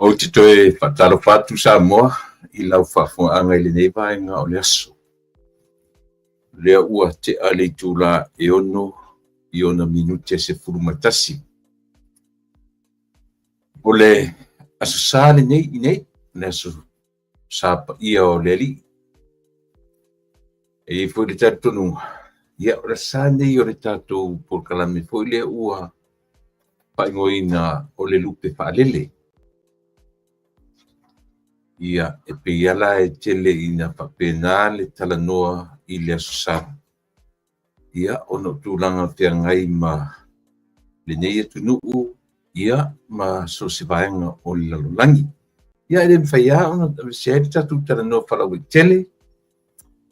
Ou te toe faatalofa atu Samoa i lau faafofogaaga i lenei vaega o le aso. O lea ua tea le itula e 6 i ona minute 11. O le Aso Sa lenei i nei, o le Aso Sa Paia o le Alii. E i ai foi le talitonuga, ia o le sa lenei o le tatou polokalame foi lea ua faaigoaina o le lupe faalele. Ia, e pei lava la e tele ina faapena le talanoa i le Aso Sa, ia ona o tulaga feagai ma lenei atunuu ia ma so o se vaega o le lalolagi. Ia e le mafai lava ona aveesea ai le tatou talanoa faalauaitele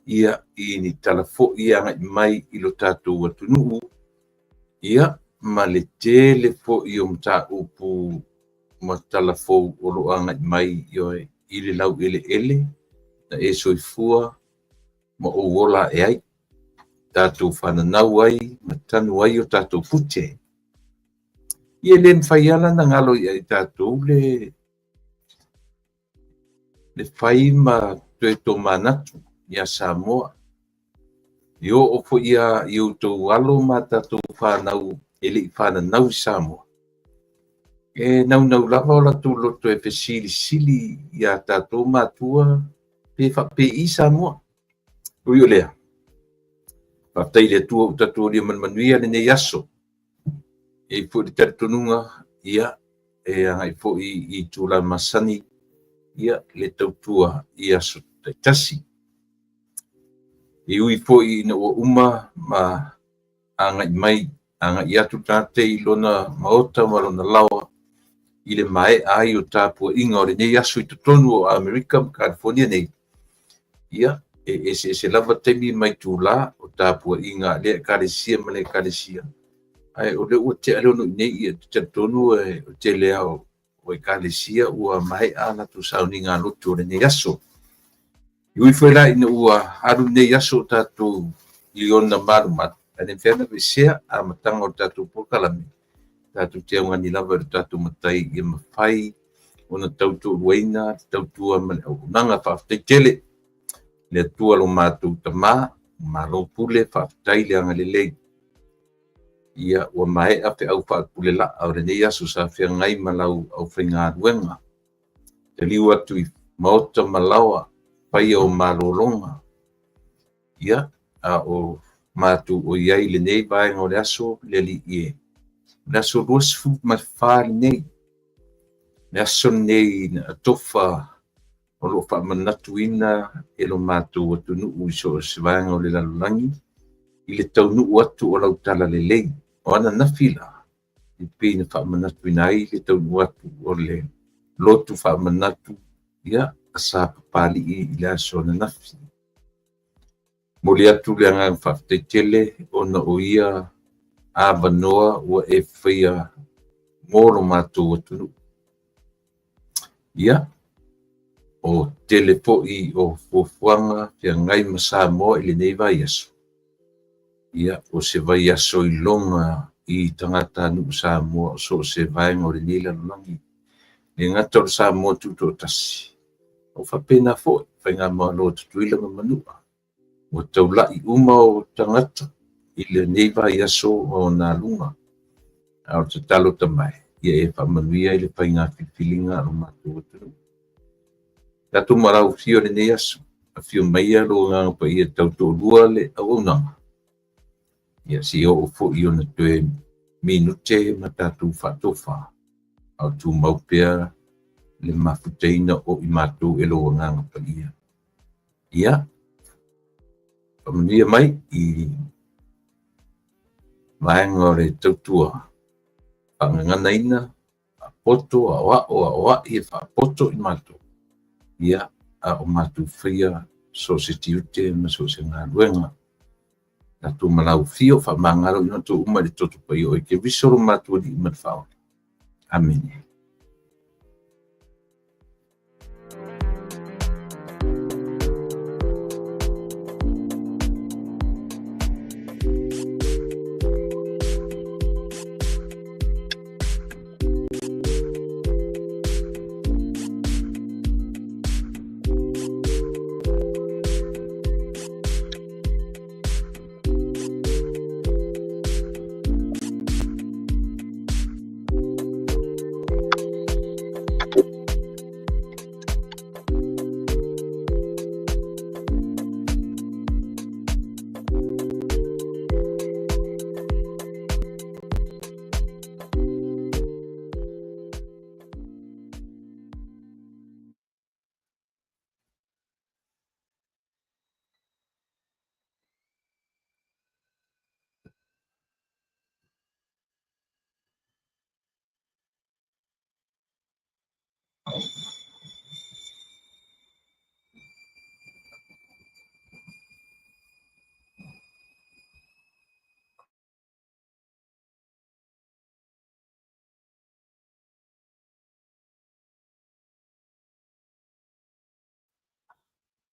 ia i ni tala foi e agai mai i lo tatou atunuu ia ma le tele foi o mataupu ma tala fou o lo o agai mai i le laueleele na e soifua ma ou ola ae ai, tatou fananau ai ma tanu ai o tatou pute. Ia e le mafai lava la ona galo ia i tatou le fai ma toe tomanatu ia Samoa. E oo foi lava i outou alo ma tatou fanau e le i fananau i Samoa, e naunau lava o latou loto e fesilisili iā tatou matua pe faapei Samoa. Ui o lea, faafetai i le Atua ua tatou aulia ma le manuia lenei aso. E i ai foi le talitonuga, ia, e agai foi i itula masani, ia, le tautua i aso taitasi. E ui foi ina ua uma ma agai mai, agai atu le tagata i lona maota ma lona laoa i le maea ai o tapuaiga o lenei aso i totonu o Amerika ma California nei, ia, e eseese lava taimi ma itula o tapuaiga a lea Ekalesia ma lea Ekalesia, ae o lea ua tea le 6 i inei, ia, ou te talitonu o le tele lava o Ekalesia ua maea a latou sauniga lotu o lenei aso. E ui foi la ina ua alu lenei aso o tatou i ona malumalu, ae le mafai ona aveesea amataga o le tatou polokalame, tatou te augani lava i lo tatou Matai ia mafai ona tautoaluaina le tautua ma le auaunaga. Faafetai tele le Atua lo matou Tama, malo pule, faafetai le agalelei. Ia ua maea feau faapulelaa o lenei aso sa feagai ma lau aufaigaluega. Taliu atu i maota ma laoa, faia o malologa, ia, a o matou o i ai i lenei vaega o le aso, le Alii e, o le aso 24 lenei, le aso lenei na atofa o lo o faamanatuina e lo matou atunuu i so o se vaega o le lalolagi i le taunuu atu o lau talalelei. O ananafi la, e pei na faamanatuina ai le taunuu atu o le lotu faamanatu, ia, a Sa Papalii i le aso ananafi. Momoli atu le agaga faafetai tele ona o ia avanoa ua e faia mo lo matou atunuu. Ia, o tele foi o fuafuaga feagai ma Samoa i lenei vaiaso. Ia, o se vaiaso iloga i tagatanuu Samoa o so o se vaega o lenei lalolagi. E le gata o le Samoa tutoatasi, o faapena foi Faigamalo a Tutuila ma Manua. Ua taulai uma o tagata i lenei vaiaso ma ona aluga. A o le tatalo tamae, ia e faamanuia i le faiga filifiliga a lo matou atunuu. Tatou malaufia o lenei aso, afio maia lou Agaga Paia tautoalua le auaunaga. Ia se i oo foi ona toe minute ma tatou faatofa, a o tumau pea le mafutaina o i matou e lou Agaga Paia. Ia, faamanuia mai i vaega o le tautua faagaganaina, faapoto, aoao, aoai e faapoto i matou, ia, a o matou faia so o se tiute ma so o se galuega. Tatou malaufio, faamagalo i matou uma i le toto paia o Keriso lo matou Alii ma le Faaola. Amene.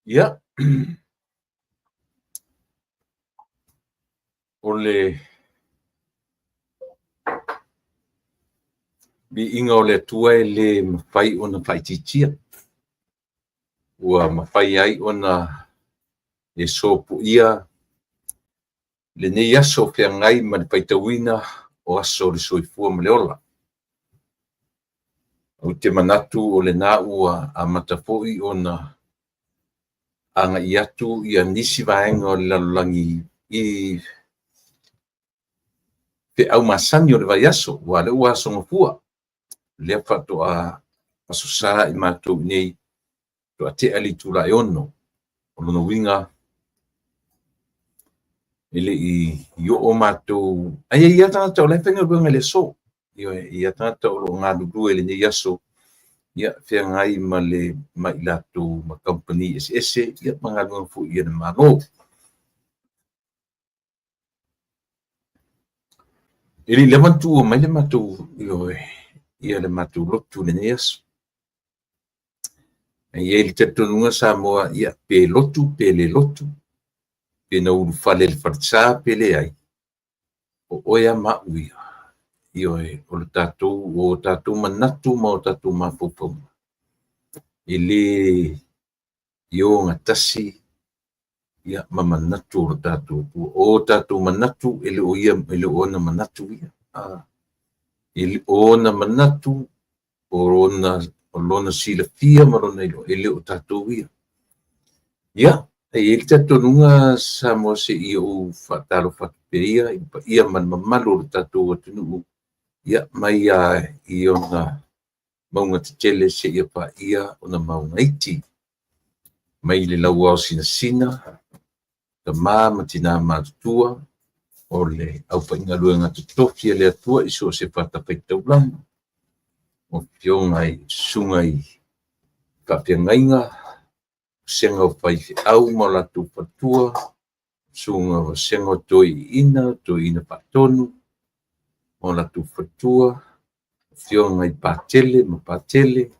Ia, o le viiga o le Atua e le mafai ona faaitiitia, ua mafai ai ona e sopoia lenei aso feagai ma le faitauina o aso o le soifua ma le ola. Ou te manatu o lena ua amata foi ona agai atu nisi vaega o le lalolagi i feau masani o le vaiaso, aua o lea ua Aso Gafua, lea faatoa Aso Sa i matou i inei, faatoa tea le itula e 6. O lona uiga, e le i oo matou, ae i ai lava tagata o la e faigaluega i le aso. Ioe, e i ai lava tagata o lo o galulue i lenei aso, ia feagai ma i latou ma kamupani eseese ma galuega foi a le Malo. E le i lava ona tuua mai le matou, ioe, ia le matou lotu i lenei aso. E i ai le talitonuga Samoa, ia pe lotu pe le lotu, pe na ulufale i le falesa pe leai, o oe lava ma au ia, ioe, o le tatou, o tatou manatu ma o tatou mafaufauga, e le ogatasi ma manatu o lo tatou Atua. O tatou manatu e le o ia, e le o ona manatu ia. O ona manatu, o lona silafia ma lona iloa, e le o tatou ia. Ia, e i ai le talitonuga Samoa se i ou faatalofa atu pea ia i le paia ma le mamalu o le tatou atunuu, ia mai lava i ona mauga tetele seia paia ona mauga iti. Mai le lauao sinasina, tama ma tina matutua, o le aufaigaluega totofi a le Atua i so o se fatafaitaulaga, o afioga i susuga i faafeagaiga, vasega o faifeau ma o latou faletua, susuga i vasega o toeaiina, toeaina faatonu ma o latou faletua, afioga i Patele ma Patele,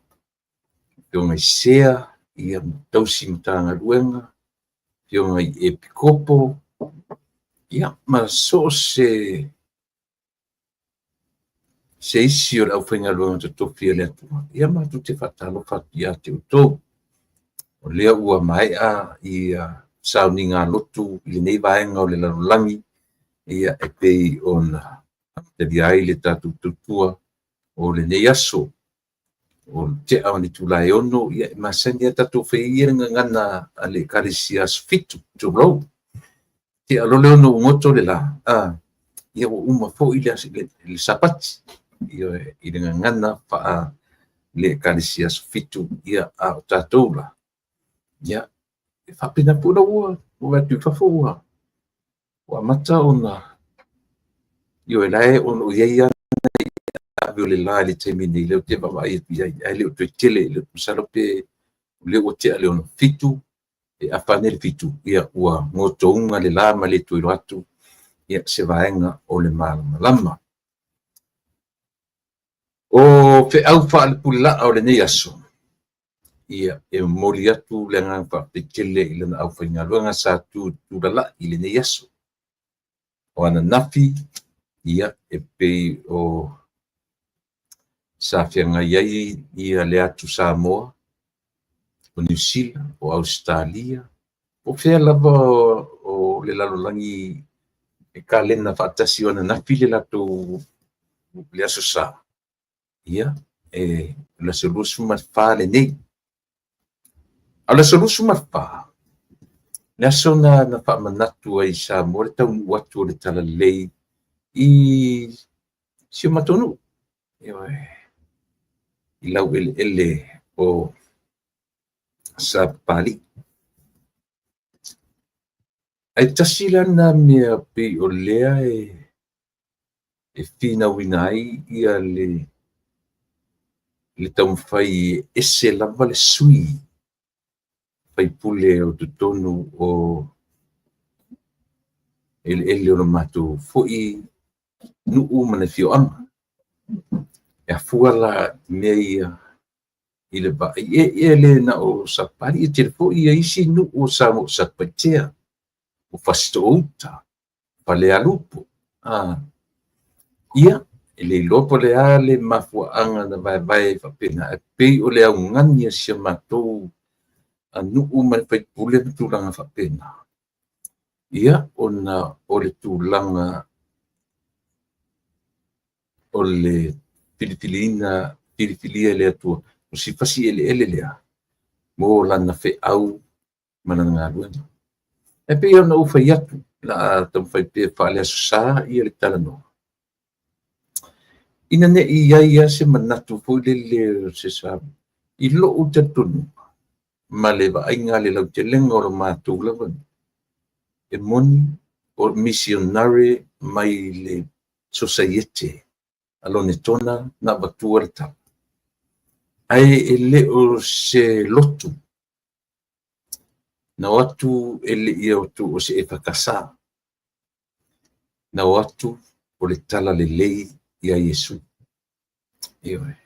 afioga i Sea ma tausi Matagaluega, afioga i Epikopo, ia ma so o se isi o le aufaigaluega totofi a le Atua, ia matou te faatalofa atu ia te outou. O lea ua maea ia sauniga lotu i lenei vaega o le lalolagi, ia e pei ona amatalia ai le tatou tautua o lenei aso. O le tea o le itula e 6, ia e masani lava tatou fai ai ia le gagana a le Ekalesia Aso Fitu, tulou. Tea loa le 6 ua goto le la, ia ua uma foi le Sapati, ioe, i le gagana faa le Ekalesia Aso Fitu, ia a o tatou la, ia, e faapena foi la ua vaai atu i fafo ua amata ona, ioe, la e o lo o i ai lava nai ave o le la i le taimi nei, lea ou te vaavaai atu i ai, ae le o toe tele, masalo pe o lea ua tea le 6:07, e afa ane le 7, ia ua gotouga le la ma le toe iloa atu se vaega o le malamalama. O feau faalepulelaa o lenei aso, ia e momoli atu le agaga faafetai tele i lana aufaigaluega sa tulalai i lenei aso. O ananafi, ia e pei o sa feagai ai ia le atu Samoa, o Niu Sila, o Ausetalia, po o fea lava o le lalolagi e kalena faatasi o ananafi le latou le Aso Sa, ia, e le aso 24 lenei. A o le aso 24, le aso na na faamanatu ai i Samoa le taunuu atu o le Talalelei i si o matou nuu, ioe, i laueleele o Sapapalii. Ae tasi la lena mea pei o lea e finauina ai ia le taumafai e ese lava le sui faipule o totonu o eleele o le matou foi nuu ma le afioaga. E afua la i mea ia i le vaai e le na o Sapali, e tele foi ia isi nuu o Samoa, o Satupaitea, o Fasitoo-uta, Falealupo. Ia, e le iloa po o le a le mafuaaga na vaevae ai faapena, ae pei o le augani a si a matou nuu ma le faipule ma tulaga faapena. Ia, ona o le tulaga o le filifiliina, filifilia e le Atua, o si fasi eleele lea mo lana feau ma lana galuega. E pei ona ou fai atu, o le a taumafai pea faale-Aso Sa ia le talanoa, ina ne i i ai lava se manatu foi lele o se sa, i lou talitonuga ma le vaaiga a le lautelega o le matou lava, e moni o misionare mai le Sosaiete a Lonetona na avatua le tala, ae e le o se lotu na o atu e le i o atu o se EFKS, na o atu o le tala lelei ia Iesu. Ioe.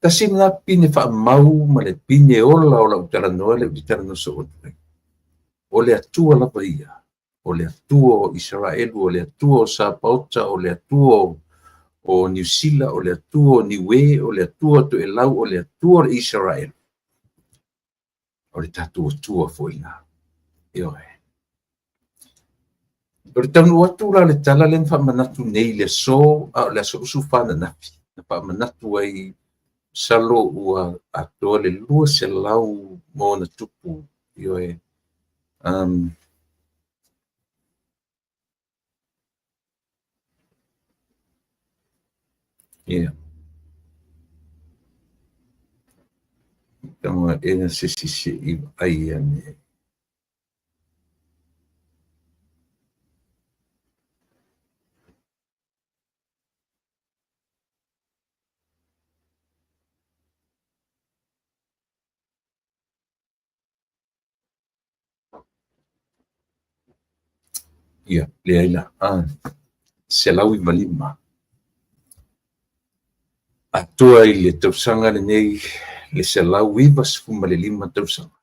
Tasi lena pine faamau ma le pine ola o lau talanoa lea ou te talanoa soo atu ai. O le Atua lava ia, o le Atua o Isaraelu, o le Atua o Sapaota, o le Atua o Niu Sila, o le Atua o Niue, o le Atua o Toelau, o le Atua o le Isaraelu. O le tatou Atua foi lena. Ioe. O le taunuu atu la o le tala lea na faamanatu nei i le aso, a o le aso 24 ananafi, na faamanatu ai masalo ua atoa le 200 ma ona tupu. Ioe. Ia. Tago ea se isi se i vaai ane. Ia, leai la. 195. Atoa i le tausaga lenei le 195 tausaga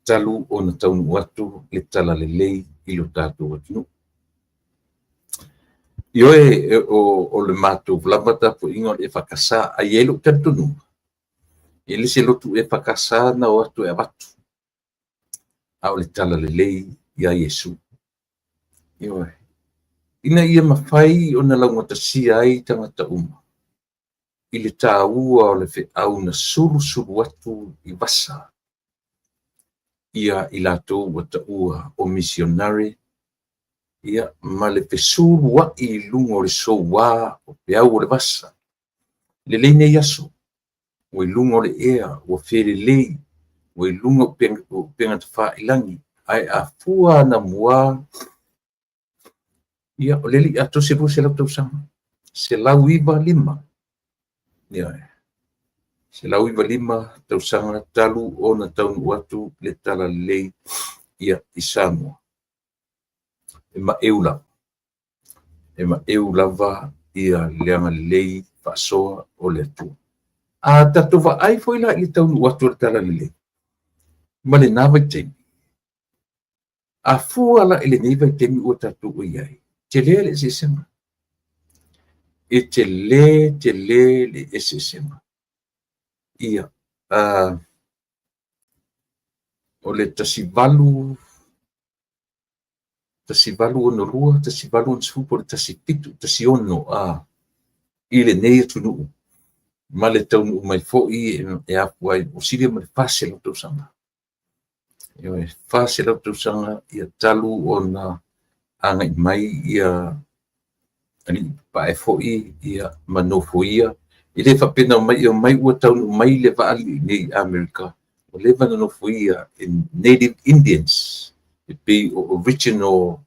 talu ona taunuu atu le tala lelei i lo tatou atunuu. Ioe, o le matou lava tapuaiga o le EFKS, ae i ai lou talitonuga, e le se lotu EFKS na o atu e avatu, a o le tala lelei ia Iesu. Ioe. Ina ia mafai ona laugatasia ai tagata uma i le taua o le feau na sulusulu atu i vasa ia i latou ua taua o misionare, ia, ma le fesulua'i i luga o le soua o peau o le vasa. Lelei nei aso, ua i luga o le ea, ua felelei, ua i luga o upegatafailagi, ae a fua anamua, ia, o le le i atoa se 200 tausaga, 195. Ia, 195 tausaga talu ona taunuu atu le tala lelei ia i Samoa. E maeu lava. E maeu lava ia le agalelei faasoa o le Atua. A tatou vaai foi la i le taunuu atu o le tala lelei ma lena vaitaimi, a fua la i lenei vaitaimi ua tatou i ai, tele le eseesega. E tele, tele le eseesega. Ia, o le 18, 1862, 1860 po o le 1716 i lenei atunuu, ma le taunuu mai foi e afua ai o silia ma le 400 tausaga. Ioe, 400 tausaga ia talu ona agai mai ia alii papae foi ia ma nofoia. E le faapea na omai, e omai ua taunuu mai le vaa nei i Amerika, ua leva na nofoia e Native Indians, e pei o original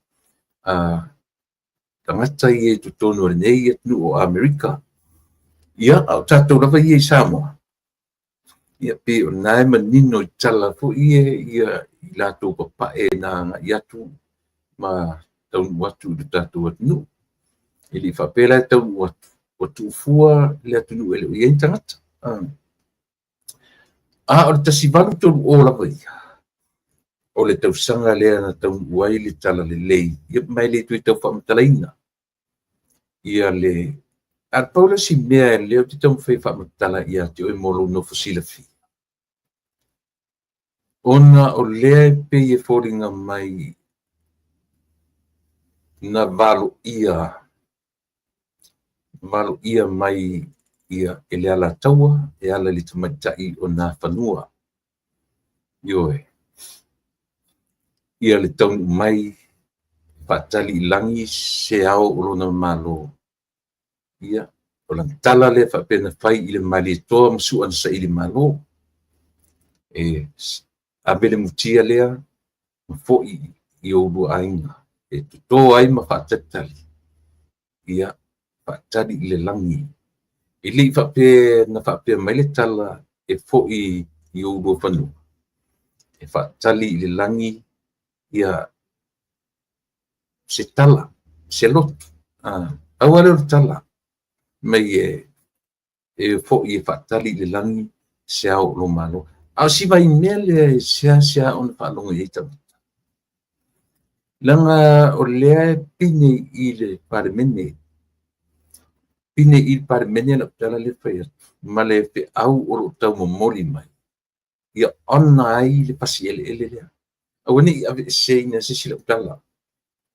tagata ia i totonu o lenei atunuu o Amerika. Ia, a o tatou lava ia i Samoa, ia pei o lena e manino i tala foi ia, ia i latou papae na agai atu ma taunuu atu i le tatou atunuu. E le i faapea la e taunuu atu, ua tuufua le atunuu e le o i ai ni tagata. A o le 1830 lava ia, o le tausaga lea na taunuu ai le Talalelei, ia ma e le toe tau faamatalaina ia le... A pau le isi mea lea ou te taumafai e faamatala ia te oe mo lou nofo silafia, ona o lea e pei e foliga mai na valoia valoia mai ia e le Alataua e ala i le tamaitai o Nafanua. Ioe. Ia le taunuu mai faatali i lagi se ao o lona Malo. Ia, o lana tala lea faapea na fai i le Malietoa ma Sua na saili malo. E ave le mutia lea ma foi i oulua aiga e toto ai ma faatalitali, ia, faatali i le lagi. E le i faapea na faapea mai le tala e foi i oulua fanua, e faatali i le lagi ia se tala, se lotu. Pau lava lea o le tala mai e foi e faatali i le lagi se ao o lou Malo. A o si vaimea lea e seasea ona faalogo i ai tagata, leaga o lea e pine i le Palemene, pine i le Palemene lau tala lea e fai atu, ma le feau o lo o taumomoli mai, ia honour ai le fasi eleele lea. Aua ne i aveeseina e se isi lau tala.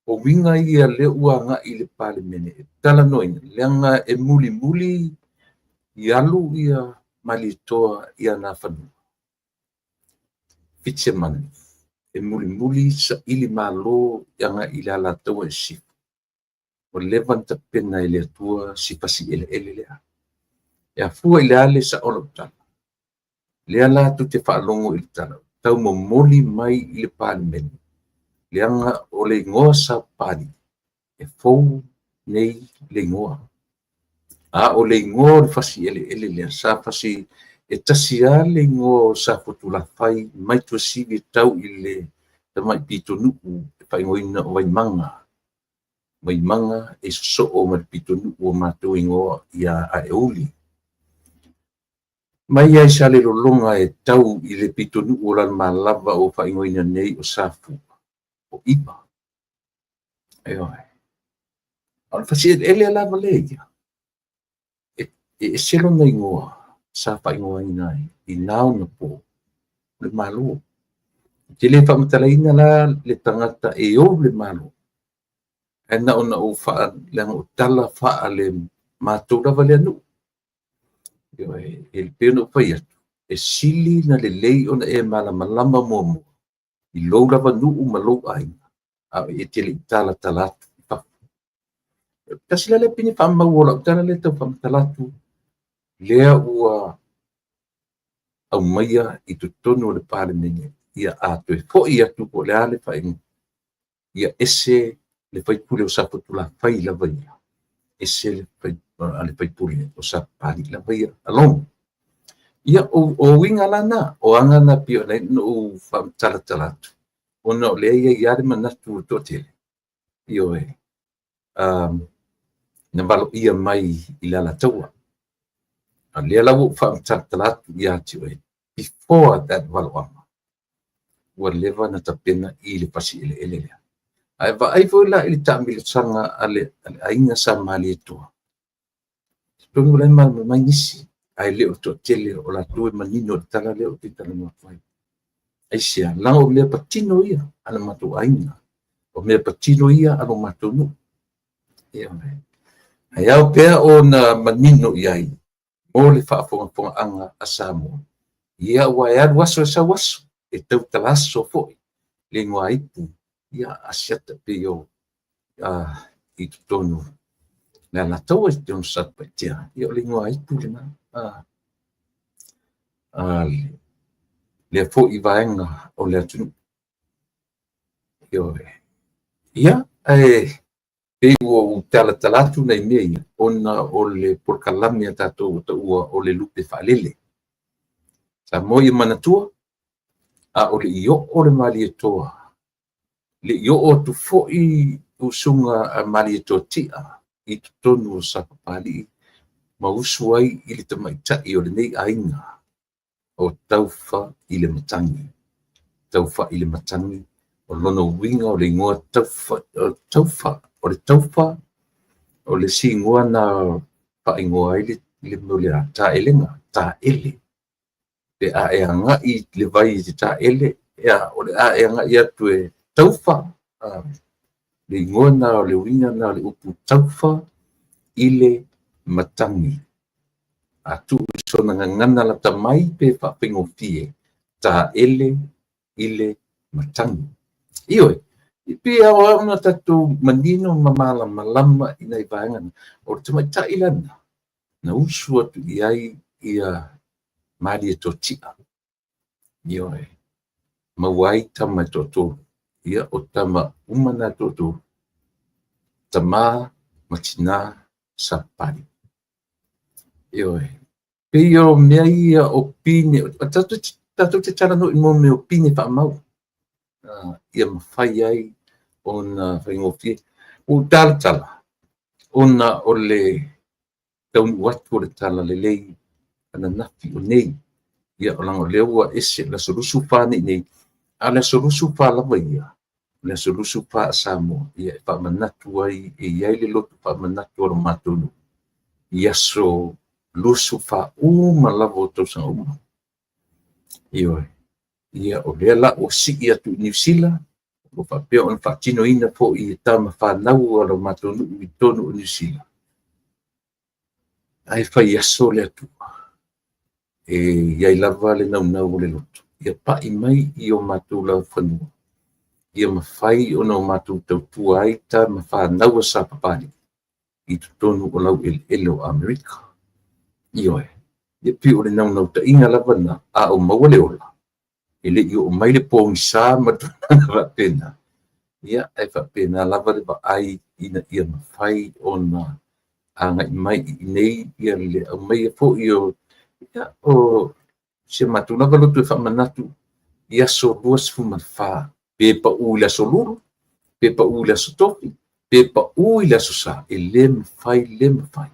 O uiga ia lea ua agai i le Palemene e talanoaina, leaga e mulimuli i alu ia Malietoa ia Nafanua, Fitzemanu, e mulimuli saili malo agai i le Alataua i Sisifo. Ua leva ona tapena e le Atua si fasi eleele lea. E afua i le a le sao o lau tala? Lea la tou te faalogo i le tala, taumomoli mai i le Palemene, leaga o le igoa Sapapalii, e fou nei le igoa. A o le igoa o le fasi eleele lea, sa fasi, e tasi lava le igoa o Safotulafai mai Tuasivi e tau i le tamai pitonuu e faaigoaina o Vaimaga. Vaimaga e sosoo ma le pitonuu o matou igoa ia Aeuli. Mai lava i Salelologa e tau i le pitonuu o Lalomalava ua faaigoaina nei o Safua, o Iva. Ioe. A o le fasi eleele lava lea ia, e ese lona igoa sa faaigoaina ai i na ona po o le Malo. Ou te le faamatalaina la le tagata e ou le Malo, ae na ona ou leaga o tala faale matou lava lea nuu. Ioe, e pei ona ou fai atu, e sili ona lelei ona e malamalama muamua i lou lava nuu ma lou aiga, a o e te le i talatala atu i fafo. Tasi la lea pine faamau o lau tala lea e tau faamatala atu, lea ua aumaia i totonu o le Palemene, ia a toe foi atu po o le a le faaiuga, ia ese le faipule o Safotulafai lava ia, ese le faipule o Sapapalii lava ia alone. Ia, o uiga la na, o aga na pei ona ou faamatalatala atu, ona o lea e i ai lava le manatu o le toatele, ioe, na valoia mai i le Alataua. A lea la ua ou faamatalatala atu ia te oe, before that valoaga, ua leva ona tapena i le fasi eleele lea. Ae vaai foi la i le taamilosaga a le aiga sa Malietoa, totonu la e malamalama ai nisi, ae le o le toatele o latou e manino i le tala lea ou te talanoa atu ai. Aisea? Leaga o mea patino ia a le matou aiga, o mea patino ia a lo matou nuu. Ae ao pea ona manino i ai mo le faafogafogaaga a Samoa. Ia, aua e alu aso e sau aso, e tautala aso foi le igoa ipu ia Asiata pei o i totonu le Alataua i totonu o Satupaitea. Ia o le igoa ipu lena. Lea foi vaega o le atunuu. Ioe. Ia, ae pei ua ou talatala atu nai mea ia, ona o le polokalame a tatou ua taua o le lupe faalele. Samoa ia manatua, a o le i oo le Malietoa, le i oo atu foi usuga a Malietoa Tia i totonu o Sapapalii ma usu ai i le tamaitai o lenei aiga. O Taufa i le Matagi. Taufa i le Matagi, o lona uiga o le igoa Taufa, o Taufa, o le Taufa, o le isi igoa na faaigoa ai le mea o le taelega, taele. Pe a e agai i le vai i te taele, ia, o le a e agai atu e taufa, le igoa na o le uiga na o le upu taufa i le matagi. A tuu i sona gagana lata mai pe faafaigofie, taele i le matagi. Ioe, e pei e ao lava ona tatou manino ma malamalama i nai vaega na. O le tamaitai la lena, na usu atu i ai ia Malietoatia. Ioe, maua ai tama e toatolu. Ia, o tama uma na e toatolu, tama ma tina Sapapalii. Ioe, pei o mea ia o pine, tatou te talanoa i mea o pine faamau, ia mafai ai ona faigofie. Ua ou talatala, ona o le taunuu atu o le Talalelei ananafi o nei. Ia, leaga o lea ua ese le aso 24 nei nei, a o le aso 24 lava ia, o le aso 24 a Samoa, ia e faamanatu ai, e i ai le loto faamanatu o le matou nuu i aso 24 uma lava o tausaga uma. Ioe. Ia, o lea la ua sii atu i Niu Sila, ua faapea ona faatinoina foi e tama fanau a lo matou nuu i totonu o Niu Sila. Ae fai aso le Atua, e i ai lava le naunau o le loto, ia pai mai i o matou laufanua, ia mafai ona o matou tautua ai tama fanau a Sapapalii i totonu o laueleele o Amerika. Ioe, e pei o le naunautaiga lava lena, a o maua le ola, e le i oo mai le pogisa ma tulaga faapena, ia, ae faapena lava le vaai ina ia mafai ona agai mai i inei ia le aumaia foi o, ia, o si a matou lava loto e faamanatu i aso 24, pe pau i le aso Lulu, pe pau i le aso Tofi, pe pau i le aso Sa, e le mafai, le mafai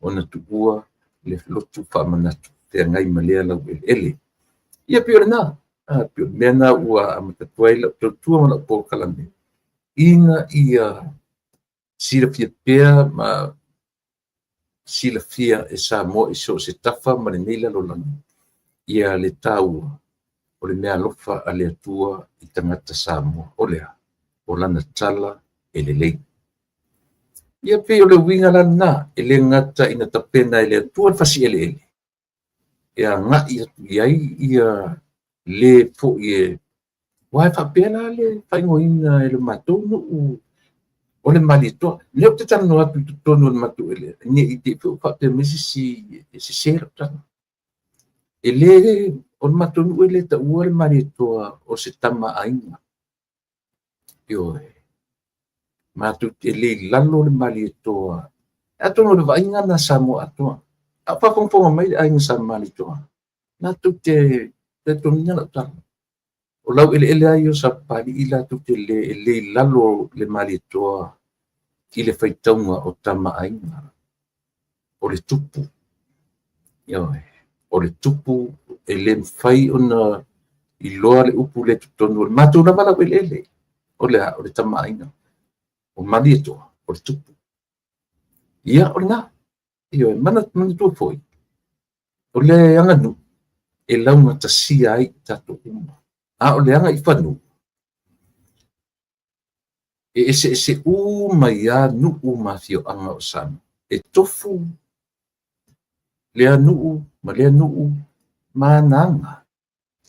ona tuua le lotu faamanatu feagai ma lea laueleele. Ia pei o lena, pei o le mea lena ua amata atu ai lau tautua ma lau polokalame, ina ia silafia pea ma silafia e Samoa i so o se tafa ma lenei lalolagi, ia le taua o le meaalofa a le Atua i tagata Samoa. O le a? O lana tala e lelei. Ia pei o le uiga la lena, e le gata ina tapena e le Atua le fasi eleele, e agai atu i ai ia le foi e aua e faapea la le faaigoaina e le matou nuu o le Malietoa. O lea ou te talanoa atu i totonu o le matou eleele, ne i te i foi ua faapea mai se isi e sese lau tala. E le, o le matou nuu e le taua le Malietoa o se tama aiga. Ioe. Matou te le i lalo le Malietoa. Atonu o le vaaiga lena a Samoa atoa. A o faafogafoga mai le aiga sa Malietoa, latou te talitonuina lau tala. O laueleele lava ia o Sapapalii latou te le, e le i lalo le Malietoa i le faitauga o tama aiga. O le tupu. Ioe. O le tupu e le mafai ona iloa le upu lea i totonu o le matou lava laueleele. O le a? O le tama aiga. O Malietoa, o le tupu. Ia, o lena. Ioe, manatua foi, o le aganuu e laugatasia ai i tatou uma. A o le agaifanua, e eseese uma ai lava nuu ma afioaga o Samoa. E tofu lea nuu ma lea nuu ma ana aga,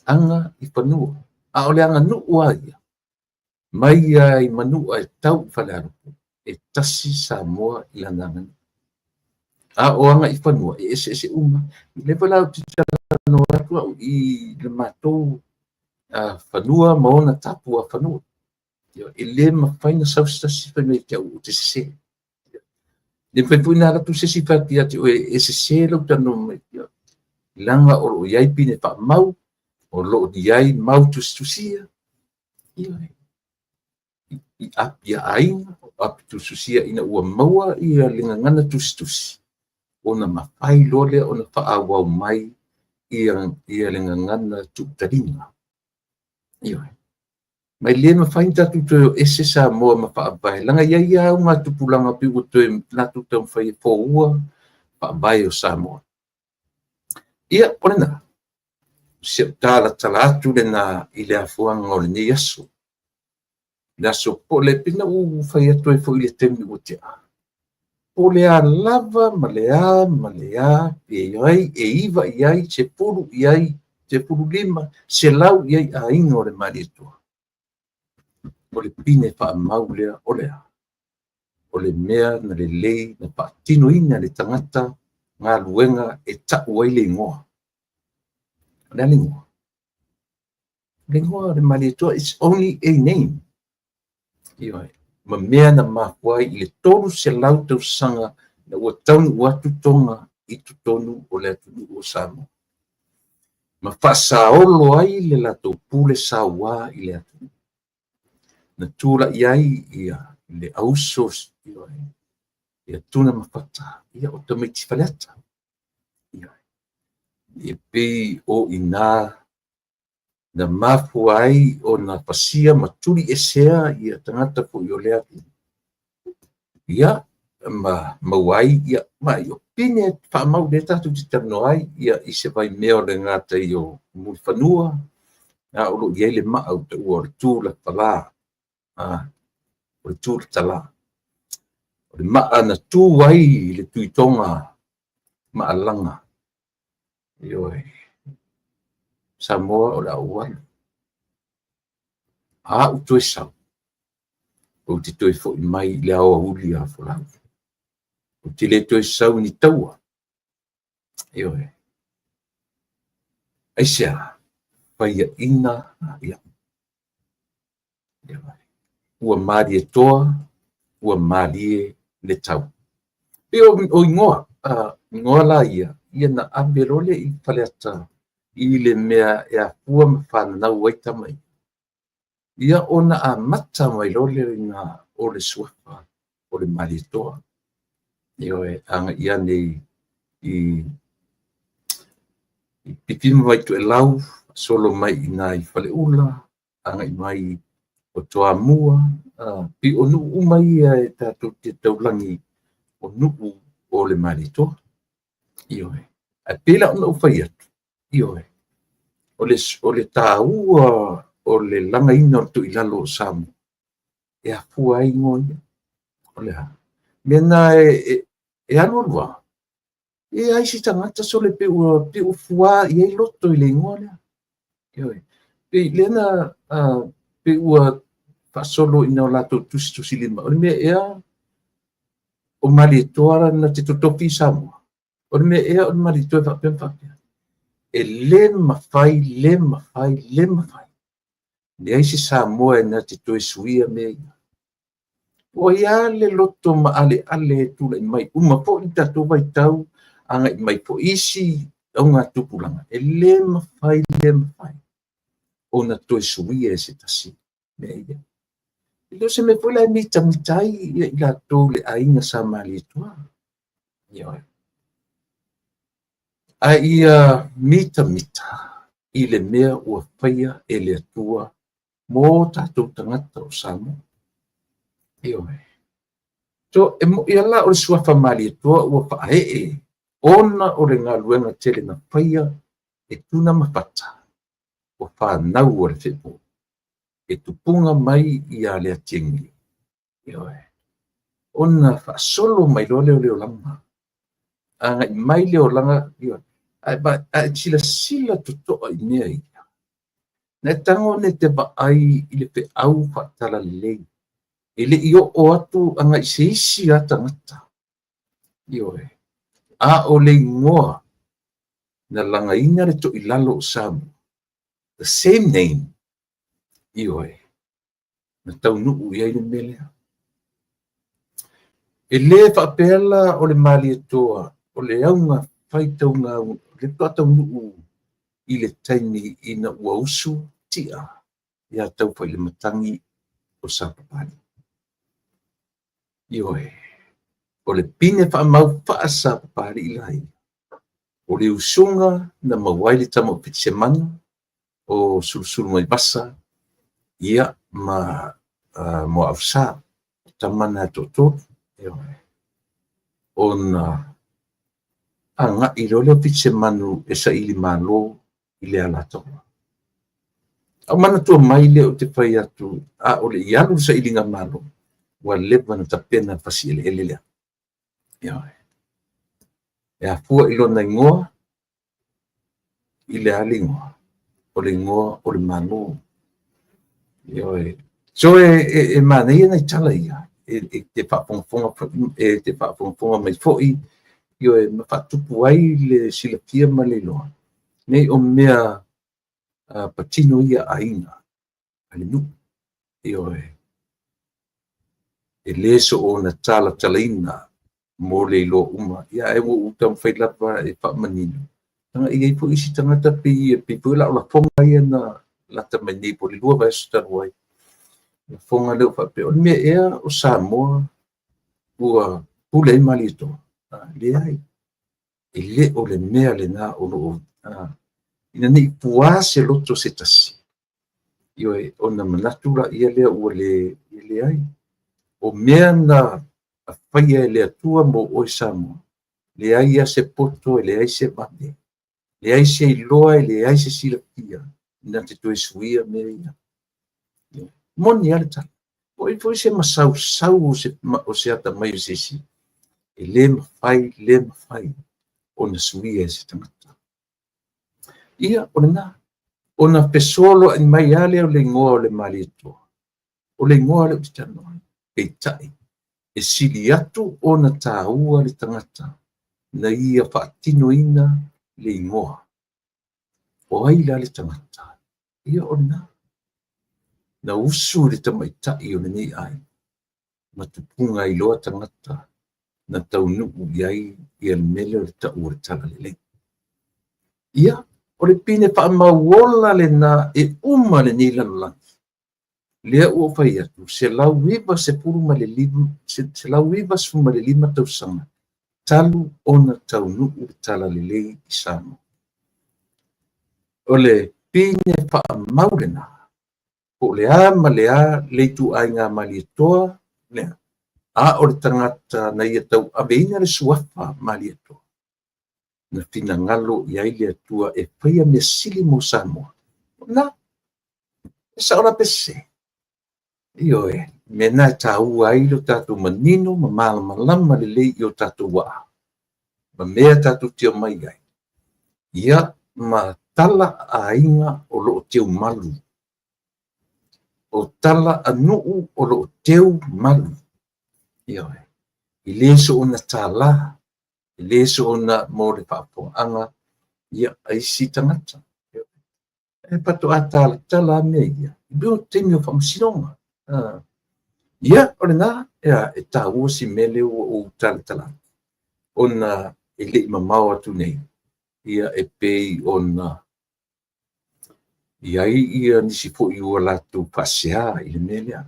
aga i fanua. A o le aganuu lava ia, mai lava i Manua e tau i Falealupo, e tasi Samoa i lana aganuu. A o agaifanua, e eseese uma. O lea foi la ou te talanoa atu au i le matou fanua ma ona tapuafanua. E le mafai ona sau se tasi fai mai ia te au ou te sese. E le mafai foi ona alu atu se isi fai atu ia te oe e sese lou talanoa mai. Leaga o lo o i ai pine faamau, o lo o i ai mau tusitusia, i api a aiga, o api tusitusia ina ua maua ia le gagana tusitusi, ona mafai loa lea ona faaauau mai ia le gagana tuutaliga. Ioe. Ma e le mafai ona tatou toe o ese Samoa ma faavae, leaga e i ai lava augatupulaga pei ua toe latou taumafai e foua faavae o Samoa. Ia, o lena, o si au talatala atu lena i le afuaga o lenei aso. Le aso po o le, pei ona ou fai atu ai foi i le taimi ua tea, po o le a lava ma le a ma le a, e i ai, e 9 i ai, 10 i ai, 15, 100 i ai aiga o le Malietoa. O le pine faamau lea o le a? O le mea na lelei na faatinoina e le tagata galuega e tau ai le igoa. O le a le igoa? O le igoa o le Malietoa, it's only a name. Ioe. Ma mea na mafua ai i le 300 tausaga na ua taunuu atu Toga i totonu o le atunuu o Samoa. Ma faasaolo ai le latou pule sauā i le atunuu. Na tulai ai ia le auso, ioe, ia Tunamafata, ia o tamaiti Faleata. Ioe. E pei o i ina na mafua ai ona fasia ma tuliesea ia tagata foi o le atunuu. Ia, ma maua ai, ia, ma o pine faamau lea tatou te talanoa ai, ia, i se vaimea o le gatai o Mulifanua, a o lo o i ai le maa ua taua o le Tulatala, o le Tulatala. O le maa na tu ai le Tuitoga maalaga. Ioe. Samoa o le a ou alu. A ou toe sau, ou te toe foi mai i le aoauli a Folau. Ou te le toe sau i ni taua. Ioe. Aisea? Faiaina ia. Ioe. Ua malietoa, ua malie le tau. Pei o igoa, igoa la ia, ia na ave loa lea i Faleata i le mea e afua ma fananau ai tama ia. Ia ona amata mai loa lea o le suafa o le Malietoa. Ioe, agai ane i Pipi ma Vaitoelau, solo mai i ina i Faleula, agai mai o Toamua, pei o nuu uma ia e tatou te taulagi o nuu o le Malietoa. Ioe. Ae pei la ona ou fai atu, ioe, o le taua o le lagaina o le toilalo o Samoa, e afua ai igoa ia. O le a? Mea na e alualu lava, e ai se tagata sole pei ua fua i ai loto i le igoa lea. Ioe. Pei lea na pei ua faasolo ina o latou tusitusilima. O le mea ea o Malietoa na te totofi i Samoa? O le mea ea o le Malietoa e faapea ma faapea? E le mafai, le mafai, le mafai. Leai se Samoa e na te toe suia mea ia. Ua i ai le loto maaleale e tulai mai uma foi le tatou vaitau, agai mai foi isi augatupulaga. E le mafai, le mafai ona toe suia e se tasi mea ia. E le o se mea foi la e mitamita ai ia i latou le aiga sa Malietoa. Ioe. A ia mitamita i le mea ua faia e le Atua mo tatou tagata o Samoa. Ioe. So, e mo'i ala o le suafa Malietoa ua faaee ona o le galuega tele na faia e Tunamafata ua fanau a le fevo e tupuga mai ia Leatiagia. Ioe. Ona faasolo mai loa lea o le olaga. Agai mai le olaga, ioe. Ae silasila totoa i mea ia. Na e tago ne te vaai i le feau faatalalelei. E le i oo atu agai se isi a tagata. Ioe. A o le igoa na lagaina le toilalo o Samoa. The same name. Ioe. Na taunuu i ai le mea lea. E le faapea la o le Malietoa o le auga faitauga le faataunuu i le taimi ina ua usu tia ia Taufailematagi o Sapapalii. Ioe. O le pine faamau faa-Sapapalii la ia. O le usuga na maua ai le tama o Fitisemanu o Sulusulumaiivasa ia ma Moaausa, o tama na e toatolu. Ioe. Ona agai loa lea o Fitisemanu e saili malo i le Alataua. A ou manatua mai lea ou te fai atu, a o le i alu i le sailiga malo, ua leva ona tapena le fasi eleele lea. Ioe. E afua i lona igoa, i le a le igoa? O le igoa o le Malo. Ioe. So e manaia nai tala ia, e te faafogafoga, e te faafogafoga mai foi, ioe, ma faatupu ai le silafia ma le iloa, nei o mea patino ia a aiga, a le nuu. Ioe. E le soona talatalaina mo le iloa uma, ia ae ua ou taumafai lava e faamanino. Leaga e i ai foi isi tagata pei foi la o lafoga ia na lata mai nei po o le 2 vaiaso talu ai. Lafoga lea ua faapea, o le mea ea o Samoa ua pule ai Malietoa? Leai, e le o le mea lena o lo o ina ne i puā se loto o se tasi, ioe, ona manatu laia lea ua le leai. O mea na faia e le Atua mo oe Samoa, leai lava se poto, e leai se vave, leai se iloa, e leai se silafia na te toe suia mea ia. Moni lava le tala. Po o i ai foi se masausau o se atamai o se isi, e le mafai, le mafai ona suia e se tagata. Ia, o lena. Ona fesoloai mai lava lea o le igoa o le Malietoa. O le igoa lea ou te talanoa ai. Peitai, e sili atu ona taua le tagata na ia faatinoina le igoa. O ai la le tagata? Ia, o lena. Na usu i le tamaitai o lenei aiga ma tupuga ai loa tagata na taunuu i ai ia le mea lea o le tau o le Talalelei. Ia, o le pine faamauola lena e uma lenei lalolagi. Lea ua ou fai atu, 195 tausaga talu ona taunuu le Talalelei i Samoa. O le pine faamau lena, po o le a ma le a le ituaiga Malietoa lea, a o le tagata na ia tauaveina le suafa Malietoa, na finagalo i ai le Atua e faia mea sili mo Samoa. Na, e sao la pe sese? Ioe, mea na e taua ai lo tatou manino ma malamalama lelei i o tatou waa, ma mea tatou te omai ai. Ia, ma tala a aiga o lo o teu malu. O tala a nuu o lo o teu malu. Ioe, e le soona tālā, e le soona mo le faafofogaaga ia a isi tagata. E faatoa talatala lava mea ia i mea o taimi o faamasinoga. Ia, o lena, e taua si mea lea ua ou talatala atu, ona e le i mamao atu nei, ia e pei ona i ai ia nisi foi ua latou faasea i le mea lea.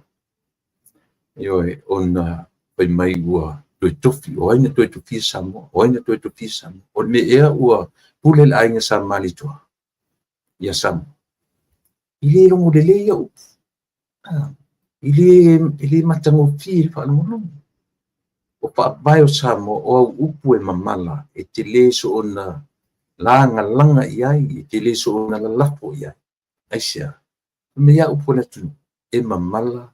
Ioe, ona fai mai ua toe tofi, o ai na toe tofia Samoa, o ai na toe tofia Samoa. O le mea ea ua pule le aiga Sa Malietoa ia Samoa. I le logo lelei ia upu. I le matagofie i le faalogologo. O faavae o Samoa, o au upu e mamala, e te le soona lagalaga i ai, e te le soona lalafo i ai. Aisea? Fai mai ia upu a le atunuu, e mamala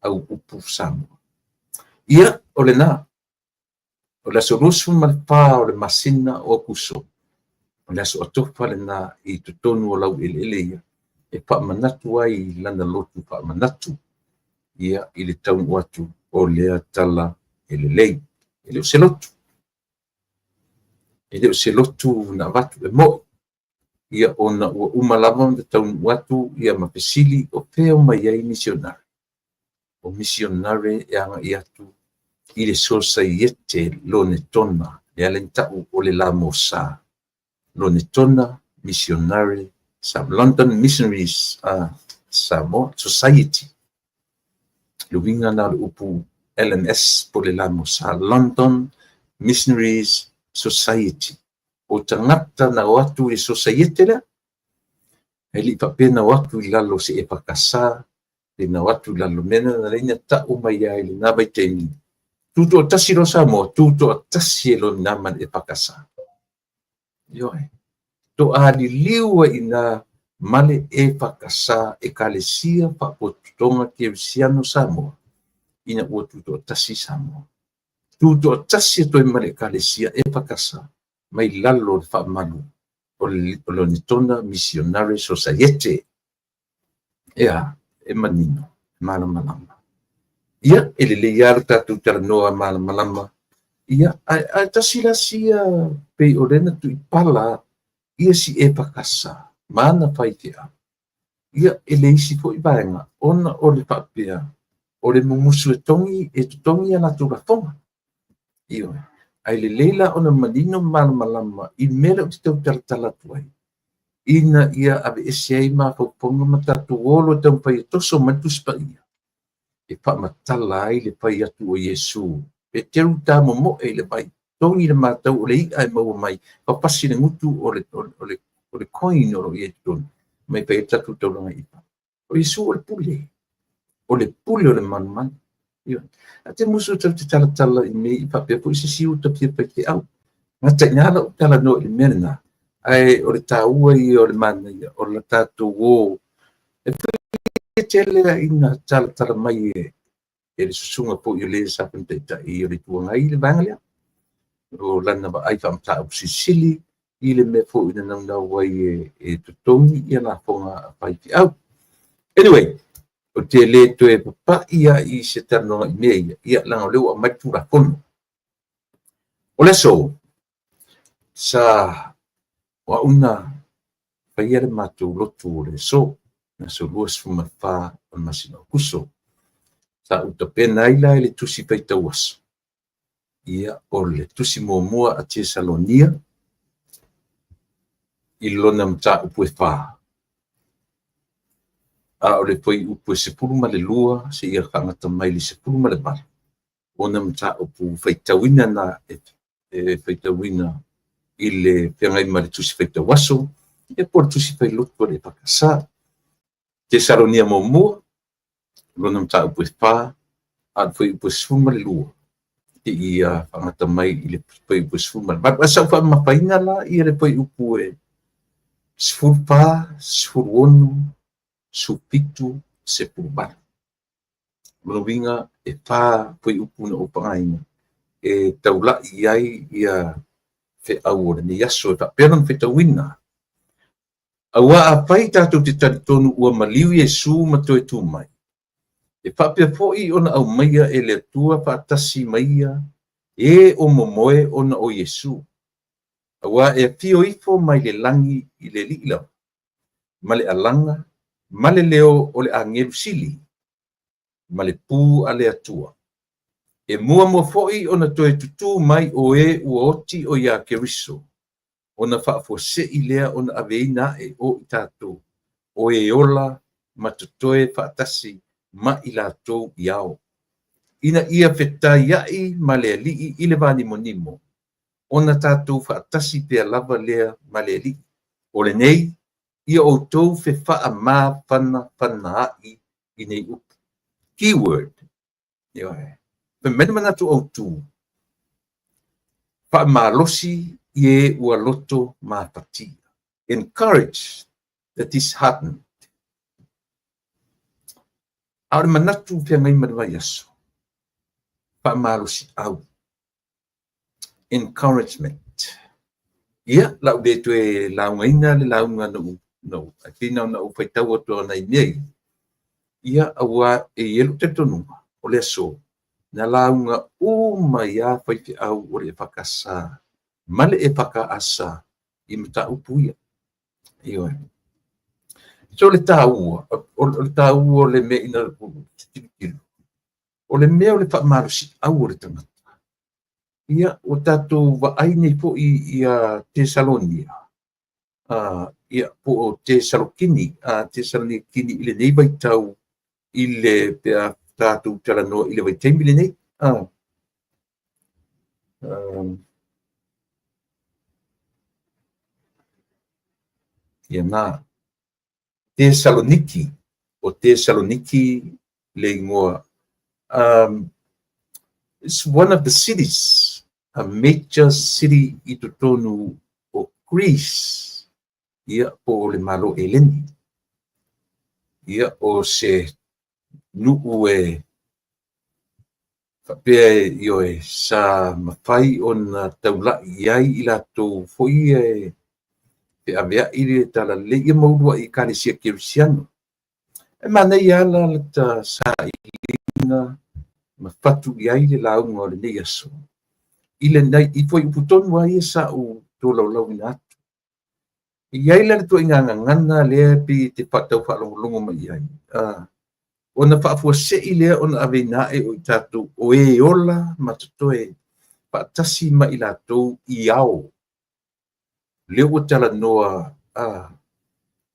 au upu Samoa. Ia, o lena, o le aso 24 o le masina o Aokuso, o le aso atofa lena i totonu o laueleele ia, e faamanatu ai i lana lotu faamanatu, ia, i le taunuu atu o lea tala e lelei. E le o se lotu. E le o se lotu na avatu e mo'i. Ia, ona ua uma lava ona taunuu atu ia ma fesili o fea o mai ai misionare. O misionare e agai atu i le Sosaiete Lonetona, lea le tau o le Lamosa. Lonetona Missionary, London Missionaries Samoa Society. Le uiga na o le upu LMS po o le Lamosa, London Missionaries Society. O tagata na o atu i le sosaiete lea, e le i faapea na o atu i lalo o se EFKS, pe na o atu i lalo mea na na ina tau mai ai i lena vaitaimi, tutoatasi loa Samoa, tutoatasi e loa i ma le EFKS. Ioe. Toaliliu ai i ina ma le EFKS, Ekalesia Faapotopotoga Kerisiano Samoa, ina ua tutoatasi Samoa. Tutoatasi atu ai ma le Ekalesia EFKS mai lalo o le faamalu o le Onetona Missionary Society. Ea, e manino, e malamalama. Ia, e lelei lava lo tatou talanoa malamalama. Ia, ae tasi la sia pei o lea na tuipala ia si EFKS ma ana faifeau. Ia, e le isi foi vaega, ona o le faapea, o le mumusu e togi, e totogi a latou lafoga. Ioe. Ae lelei la ona manino ma malamalama i mea lea ou te tau talatala atu ai, ina ia aveese ai mafaufauga ma tatou o loa e taumafai e toso mai le Tusi Paia, e faamatala ai le fai atu o Iesu. Peteru ta momoe i le vai, togi le matau o le i'a e maua mai, papasi le gutu o le coin o lo o i ai i totonu, mai fai ai le tatou taulaga i'a. O Iesu o le pule, o le pule o le malumalu. A te musu tau te talatala i mea i faapea foi se isi uta fia faifeau. Gata i ina lau talanoa i le mea lena, ae o le taua ia o le manaia o le tatou o. E foi tele ina talatala mai e le susuga foi o le sa taitai o le Itu Agai i le vaega lea. O lana vaai faamataupu silisili i le mea foi na naunau ai e totogi ia lafoga a faifeau. Anyway, ou te le toe papai ai i se talanoaga i mea ia, ia leaga o lea ua aumai le Tulafono. O le aso, sa o au na faia le matou lotu o le aso, le aso 24 o le masina o Aokuso. Sa ou tapena ai la i le tusi faitau aso, ia o le tusi muamua a Tesalonia i lona mataupu e 4. A o le fuaiupu e 12 seia faagata mai le 18, ona mataupu faitauina na e faitauina i le feagai ma le tusi faitau aso, e po o le tusi failotu a le EFKS. Tesalonia muamua, lona mataupu e 4, a o le fuaiupu e 12, seia faagata mai i le fuaiupu e 18. Ae sa ou faamamafaina la ia le fuaiupu e 14, 16, 17, 18. Lona uiga e 4 fuaiupu na ou faaaogaina e taulai i ai ia feau o lenei aso e faapea lona faitauina. Aua afai tatou te talitonu ua maliu Iesu ma toe tu mai, e faapea foi ona aumaia e le Atua faatasi ma ia e o momoe ona o Iesu. Aua e afio ifo mai le lagi i le alii lava, ma le alaga, ma le leo o le agelu sili, ma le pū a le Atua. E muamua foi ona toe tutū mai o e ua oti o ia Keriso, ona faafuasei lea ona aveina ae o i tatou, o e ola ma totoe faatasi ma i latou i ao. Ina ia fetaiai ma le alii i le vanimonimo, ona tatou faatasi pea lava lea ma le alii. O lenei, ia outou fefaamafanafanaai i nei upu. Keyword. Ioe. Fai mai le manatu autu, faamalosi i e ua loto mafatia. Encourage the disheartened. A o le manatu feagai ma le vaiaso, faamalosi au. Encouragement. Ia, lau le toe laugaina le lauga na ou, ai pei na ou faitau atu nai mea ia. Ia, aua e i ai lou talitonuga, o le aso, na lauga uma ia faifeau o le EFKS ma le EFKS i mataupu ia. Ioe. So le taua, o le taua o le mea ina tilotilo, o le mea o le faamalosi au o le tagata. Ia, ua tatou vaai nei foi ia Tesalonia, ia, po o Tesalokini, Tesalonikini i lenei vaitau i le pea tatou talanoa i le vaitaimi lenei. Ia na. Tesaloniki, o Tesaloniki le igoa. It's one of the cities, a major city i totonu o Greece, ia, po o le Malo Eleni. Ia, o se nuu e faapea ioe sa mafai ona taulai i ai i latou foi ia e feaveai le talalelei ia ma uluai ekalesia kerisiano. E manaia lava la lata sailiga ma fatu i ai le lauga o lenei aso i lenei i fuaiupu tonu lava ia sa ou tolaulauina atu. E i ai la le ituaiga gagana lea e pei e te tau faalogologo mai i ai, ona faafuasei lea ona aveina ae o i tatou o e ola ma totoe faatasi ma i latou i ao. Lea ua talanoa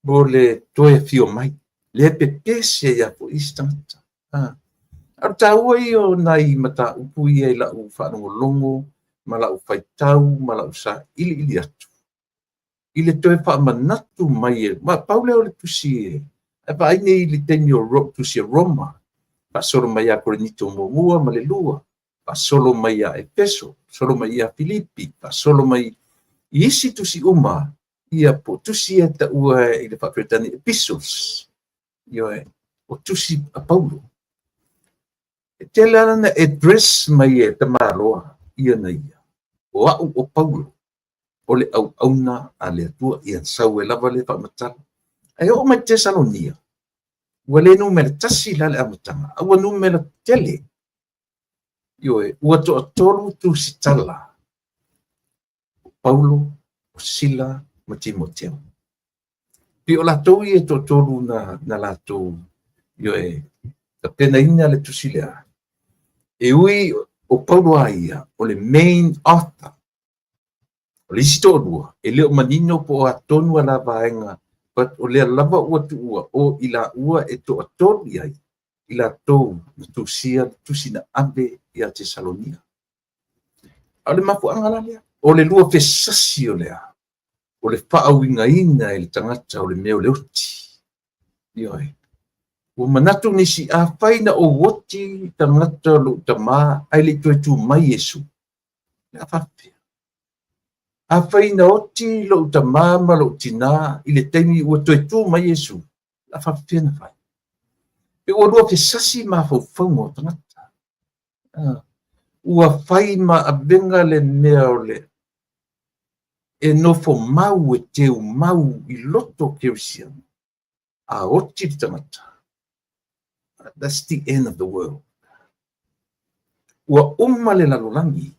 mo le toe afio mai, lea e pepese ai lava foi isi tagata. A o le taua ia o nai mataupu ia i lau faalogologo ma lau faitau ma lau sailiili atu i le toe faamanatu mai e, ma pau lea o le tusi e vaai nei i le taimi o tusi a Roma, faasolo mai ia Korinito muamua ma le lua, faasolo mai ia Efeso, faasolo mai ia Filipi, faasolo mai i isi tusi uma, ia po o tusi ia e taua i le faa-Peretania epistles, ioe, o tusi a Paulo. E tele lava na address mai e tamaloa ia na ia, o au o Paulo, o le auauna a le Atua, ia sau ai lava le faamatala. Ae oo mai i Tesalonia, ua le numera tasi la le amataga, a ua numera tele. Ioe, ua toatolu tusitala, o Paulo, o Sila ma Timoteo. Pei o latou ia e toatolu na latou, ioe, tapenaina le tusi lea. E ui o Paulo a ia, o le main author. O le isi toalua, e le o manino po o a tonu a la vaega, but o lea lava ua tuua o i laua e toatolu i ai, i latou na tusia le tusi na ave ia Tesalonia. A o le mafuaaga la lea, o le lua fesasi o lea, o le faauigaina e le tagata o le mea o le oti. Ioe. Ua manatu nisi, afai na ou oti tagata o lou tamā ae le i toe tu mai Iesu, le a faapefea? Afai na oti lou tamā ma lou tinā i le taimi ua toe tu mai Iesu, le a faapefea na fai? Pe ua lua fesasi mafaufauga o tagata. Ua fai ma avega le mea o le e nofo mau e teu mau i loto o kerisiano. A oti le tagata, that's the end of the world. Ua uma le lalolagi,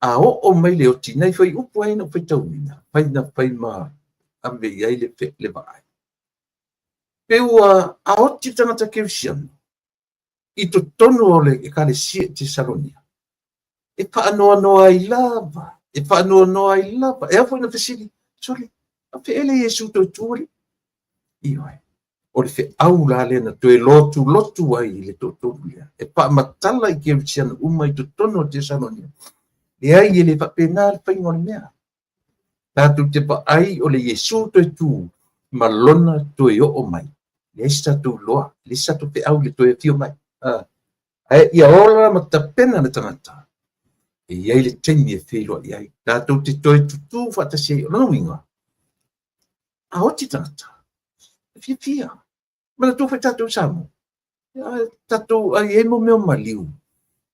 a oo mai le oti, nai fuaiupu ai na ou faitauina, fai na fai ma ave i ai le vaai. Pe ua a oti le tagata kerisiano i totonu o le ekalesia i Tesalonia, e faanoanoa ai lava, e faanoanoa ai lava. E ao foi na fesili, sole, a feele Iesu toe tu ali? Ioe, o le feau la lea na toe lotulotu ai i le toatolu lea, e faamatala i kerisiano uma i totonu o Tesalonia. Leai, e le faapena le faiga o le mea. Tatou te vaai o le Iesu toe tu ma lona toe oo mai. Leai se tatou iloa, leai se tatou feau i le toe afio mai. Ae ia ola ma tapena le tagata, e i ai le taimi e feiloai ai. Tatou te toe tutū faatasi ai. O lona uiga, a oti tagata, e fiafia. Manatua foi tatou i Samoa, tatou ai ai mo mea o maliu.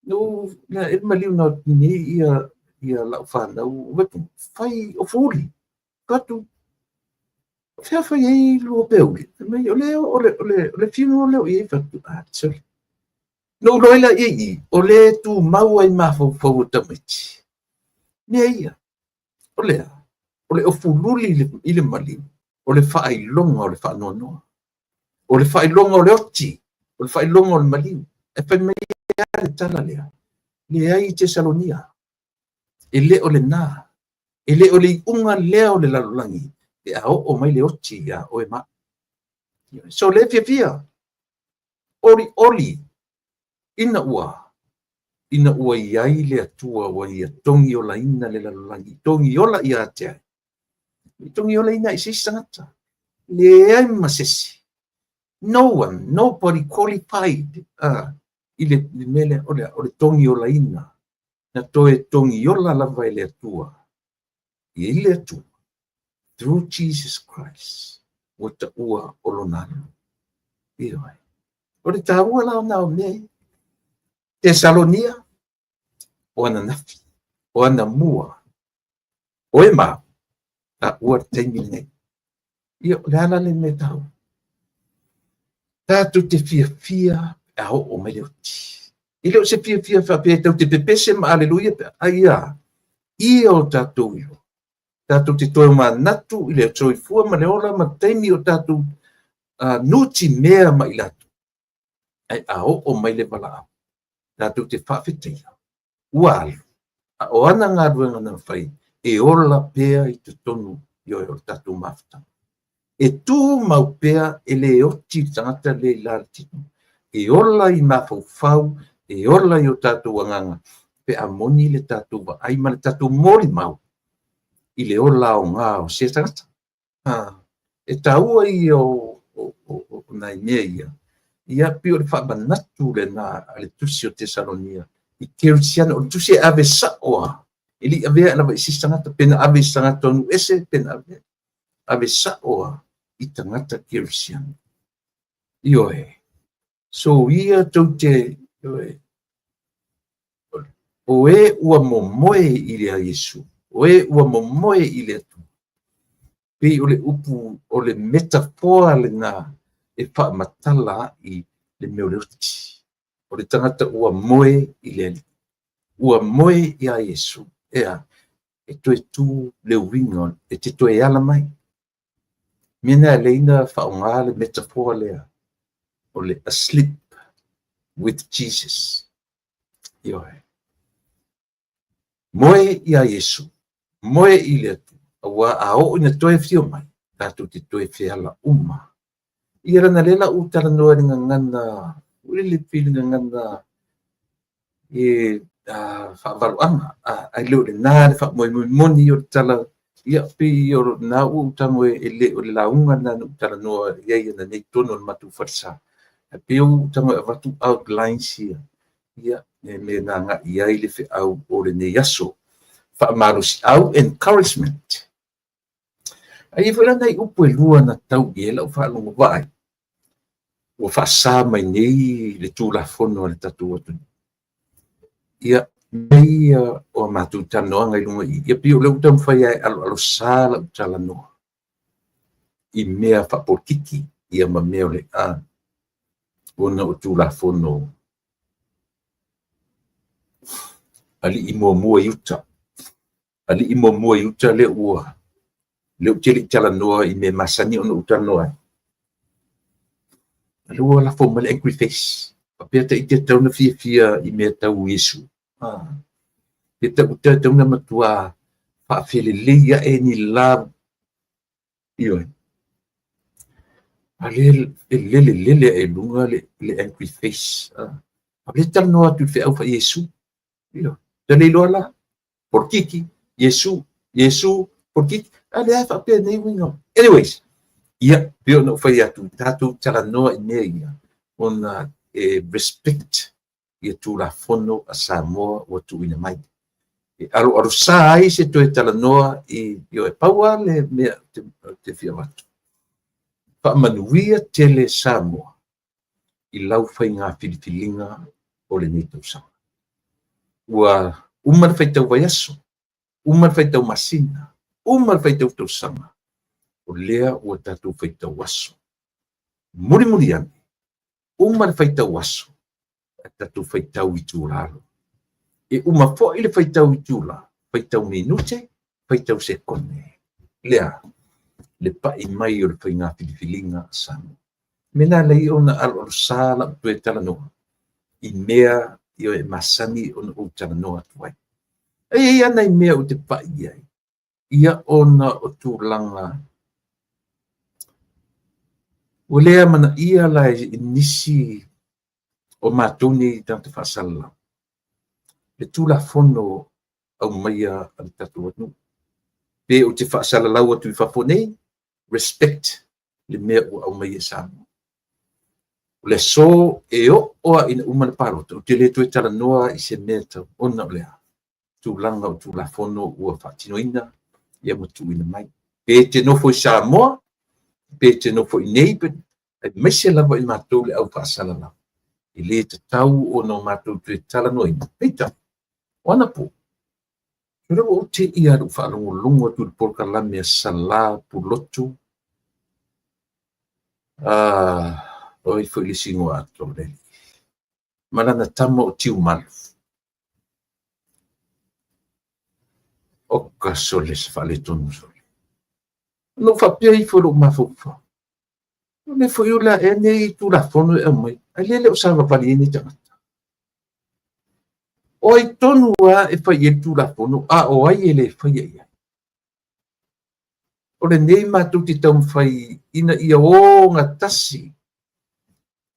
No, e maliu na nei ia ia lau whanau, fai o fuli. Katu, fea fai ai lua peuli. Mai o le o le o le o le funeral leo i fatu. Ah, sorry. No loa la i i, o le tu mau ai mafaufau o tamaiti. Mea ia, o lea, o le ofululi i le maliu, o le faailoga o le faanoanoa. O le faailoga o le oti, o le faailoga o le maliu. E fai mai le tala lea, leai i Tesalonia, e le o lena, e le o le iuga lea o le lalolagi, pe a oo mai le oti ia oe ma. So le fiafia, oli oli, ina ua i ai le Atua ua ia togi olaina le lalolagi, togi ola ia te ai. E togiolaina i se isi tagata. Leai ma se isi. No one, nobody qualified i le mea lea o le togiolaina. Na toe togiola lava e le Atua. I le Atua. Through Jesus Christ. Ua taua o lona alo. Ioe. O le taua la ona o mea ia. Tesalonia, o ananafi, o anamua, o e ma au, taua le taimi lenei. Ia, o le a la le mea taua? Tatou te fiafia pe a oo mai le oti. E le o se fiafia faapea tatou te pepese ma aleluia pe a ia, ia o tatou iloa. Tatou te toe manatu i le soifua ma le ola ma taimi o tatou nutimea ma i latou. Ae a oo mai le valaau, tatou te faafetaia, ua alu, a o ana galuega na fai, e ola pea i totonu o le tatou mafutaga. E tumau pea, e le oti le tagata lea i la le tino. E ola i mafaufau, e ola i o tatou agaga, pe a moni le tatou vaai ma le tatou molimau i le ola aoga o sea tagata. E taua ia o nai mea ia, ia pei o le faamanatu lena a le tusi o Tesalonia i Kerisiano, o le tusi e ave sao lava, e le i avea lava i se isi tagata, pe na ave i se tagata o nuu ese, pe na ave, ave sao lava i tagata Kerisiano. Ioe, so ia tou te, ioe, o e ua momoe i le Iesu, o e ua momoe i le Atua. Pei o le upu o le metafoa lena e faamatala ai le mea o le oti. O le tagata ua moe i le Alii, ua moe ia Iesu, ea, e toe tu le uiga, e te toe ala mai. Mea na e ala ai ona faaaoga le metafoa lea, o le asleep with Jesus. Ioe. Moe ia Iesu, moe i le Atua, aua a oo ina toe afio mai, tatou te toe feala uma. Ia lana lea la ua talanoa i le gagana, ua le pei le gagana e faavaloaga, ae le o lena le faamoemoe moni o le tala, ia pei o lena ua ou tago e le o le lauga lena na ou talanoa i ai ananei totonu o le matou falesa. Ae pei ua ou tago e avatu outlines ia, ia, e mea na agai i ai le feau o lenei aso. Faamalosiau, encouragement. Ae i ai foi la nai upu e lua na tau i ai lau faalogo vaai, ua faasa mai nei le Tulafono a le tatou atunuu. Ia, mea ia o a matou talanoaga i luga i i, ia pei o lea ua taumafai lava e aloalosa lau talanoa i mea faapolokiki ia ma mea o le a, ona o Tulafono alii muamua i uta. Alii muamua i uta lea ua lea ou te le i talanoa i mea masani ona ou talanoa ai. A lea ua lafo mai le angry face. Faapea ta ite tatau ona fiafia i mea tau Iesu. Pe tau tatau ona matua faafelelei ae ni la ioe. A lea e lele lele ae i luga le angry face. A lea talanoa atu i le feau faa Iesu. Ioe. Ta le iloa la. Polokiki, Iesu, Iesu, polokiki. A lea faapea nei uiga. Anyways, ia, pei ona ou fai atu, tatou talanoa i mea ia, ona e respect ia Tulafono a Samoa ua tuuina mai. E aloalosa ai se toe talanoa i, ioe, pau lava le mea ou te fia avatu. Faamanuia tele Samoa i lau faiga filifiliga o lenei tausaga. Ua uma le faitau vaiaso, uma le faitau masina, uma le faitau tausaga, o lea ua tatou faitau aso. Mulimuli ane, uma le faitau aso, ae tatou faitau itula loa. E uma foi le faitau itula, faitau minute, faitau sekone. Lea, le pai mai o le faiga filifiliga a Samoa. Mea na ala ai ona aloalosa lau toe talanoa i mea e masani ona ou talanoa atu ai. E i ai lava nai mea ou te pai i ai, ia ona o tulaga ua le amanaia la e nisi o matou nei tagata faasalalau le Tulafono aumaia a le tatou atunuu. Pe ou te faasalalau atu i fafo nei, respect le mea ua aumaia e Samoa. O le aso e oo lava ina uma le palota, ou te le toe talanoa i se mea tau ona o le a? Tulaga o Tulafono ua faatinoina ia ma tuuina mai. Pe e te nofo i Samoa, pe e te nofo i inei, aemaise lava i matou le au faasalalau, e le tatau ona matou toe talanoaina. Peitai, o anapo, o lea ua ou te'i lava i lou faalogologo atu i le polokalame a Sala Pulotu, o ai foi le isi igoa atoa o le alii, ma lana tama o Tiumalu. Oka sole se faaletonu sole. Ona ou faapea ifo i lou mafaufau, o le foi o le a ea nei Tulafono e aumai, ae lea e le o savavali ai nei tagata. O ai tonu lava e fai i ai le Tulafono, a o ai e le faia i ai? O lenei matou te taumafai ina ia ogatasi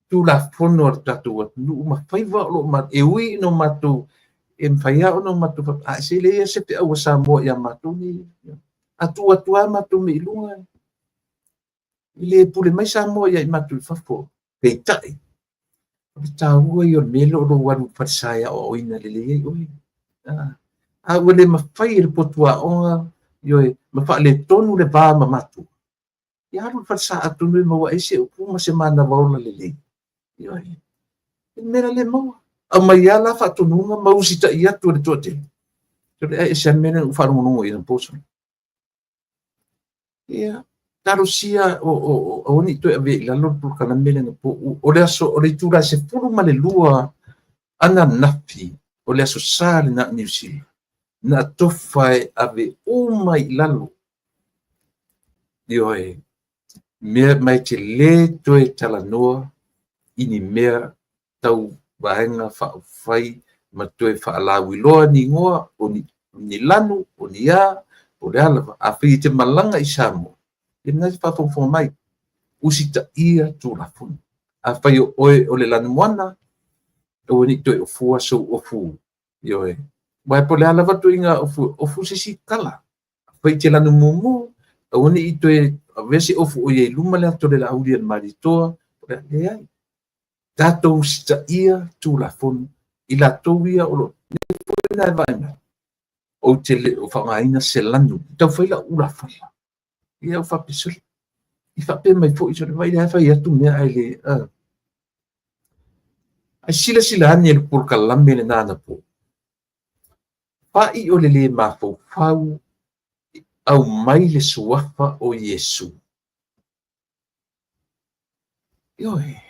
Tulafono a le tatou atunuu ma faiva o lo o e ui ina matou e mafai lava ona matou faapea, se leai lava se feau a Samoa ia matou nei. A tuu atu lava matou nei i luga, e le pule mai Samoa ia i matou i fafo. Peitai, o le taua ia o le mea lea o lou alu i le falesa e aoaoina lelei ai oe. A ua le mafai e le potu aoga, ioe, ma faaletonu le va ma matua, ia alu i le falesa atonu e maua ai se upu ma se manava ola lelei. Ioe. I le mea la le maua. Aumai lava la faatonuga ma usitai atu e le toatele. Ae ese lava le mea lea na ou faalogologo i ai anapo. Ia, talosia aua ne i toe avea i lalo le polokalame lea anapo. O le aso, o le itula e 12 ananafi, o le aso Sa lena a Niu Sila, na tofa e ave uma i lalo. Ioe, mea ma e te le toe talanoa i ni mea tau Vaega Faaupufai ma toe faalauiloa ni igoa, o ni lanu, o ni a, po o le a lava. Afai e te malaga i Samoa, ia lena e te faafogafoga mai, usitaia Tulafono. Afai o oe o le lanumoana, aua ne i toe ofua sou ofu, ioe. Aua po o le a lava le ituaiga ofu, ofu se isi kala. Afai e te lanu mumu, aua ne i toe avea se ofu o i ai i luma le ata o le Laauli a le Malietoa, leai. Tatou usitaia Tulafono, i latou ia o lo o lena e vaai mai, ou te le o faaaogaina se lanu, tau fai lau ulafala. Ia ou faapea, sole, i faapea mai foi, sole, vaai la e fai atu mea ae le, Ae silasila ane i le polokalame lena anapo. Fa'i o le le mafaufau, aumai le suafa o Iesu. Ioe.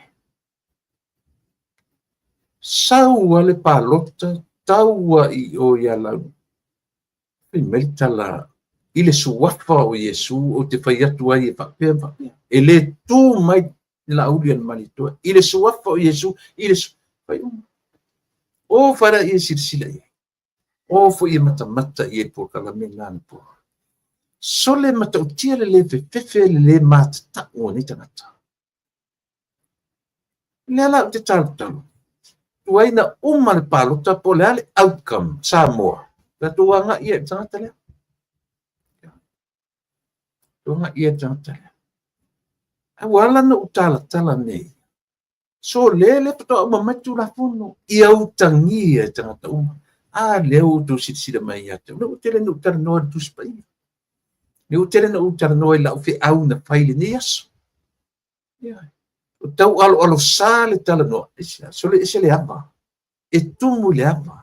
Sau lava le palota, tau lava i o ia Laauli. Fai mai le tala, i le suafa o Iesu ou te fai atu ai e faapea ma faapea. E le tu mai le Laauli a le Malietoa, i le suafa o Iesu, i le fai uma. O fai laia e silasila i ai. O foi e matamata i ai le polokalame lena anapo. Sole matautia le le fefefe le le matatau o nei tagata. O lea la ou te talotalo, tuai na uma le palota po o le a le outcome Samoa, tatou agai ia i le tagata lea. Tatou agai ia i le tagata lea. Ae ua ala ona ou talatala nei, sole lea faatoa uma mai le Tulafono, ia utagia e tagata uma. A lea ua outou silasila mai ia te au. Lea ua tele ona ou talanoa i le Tusi Paia. Lea ua tele ona ou talanoa i lau feau na fai i lenei aso. Ia, o tau aloalosa le talanoa, sole ese le ava. E tumu i le ava,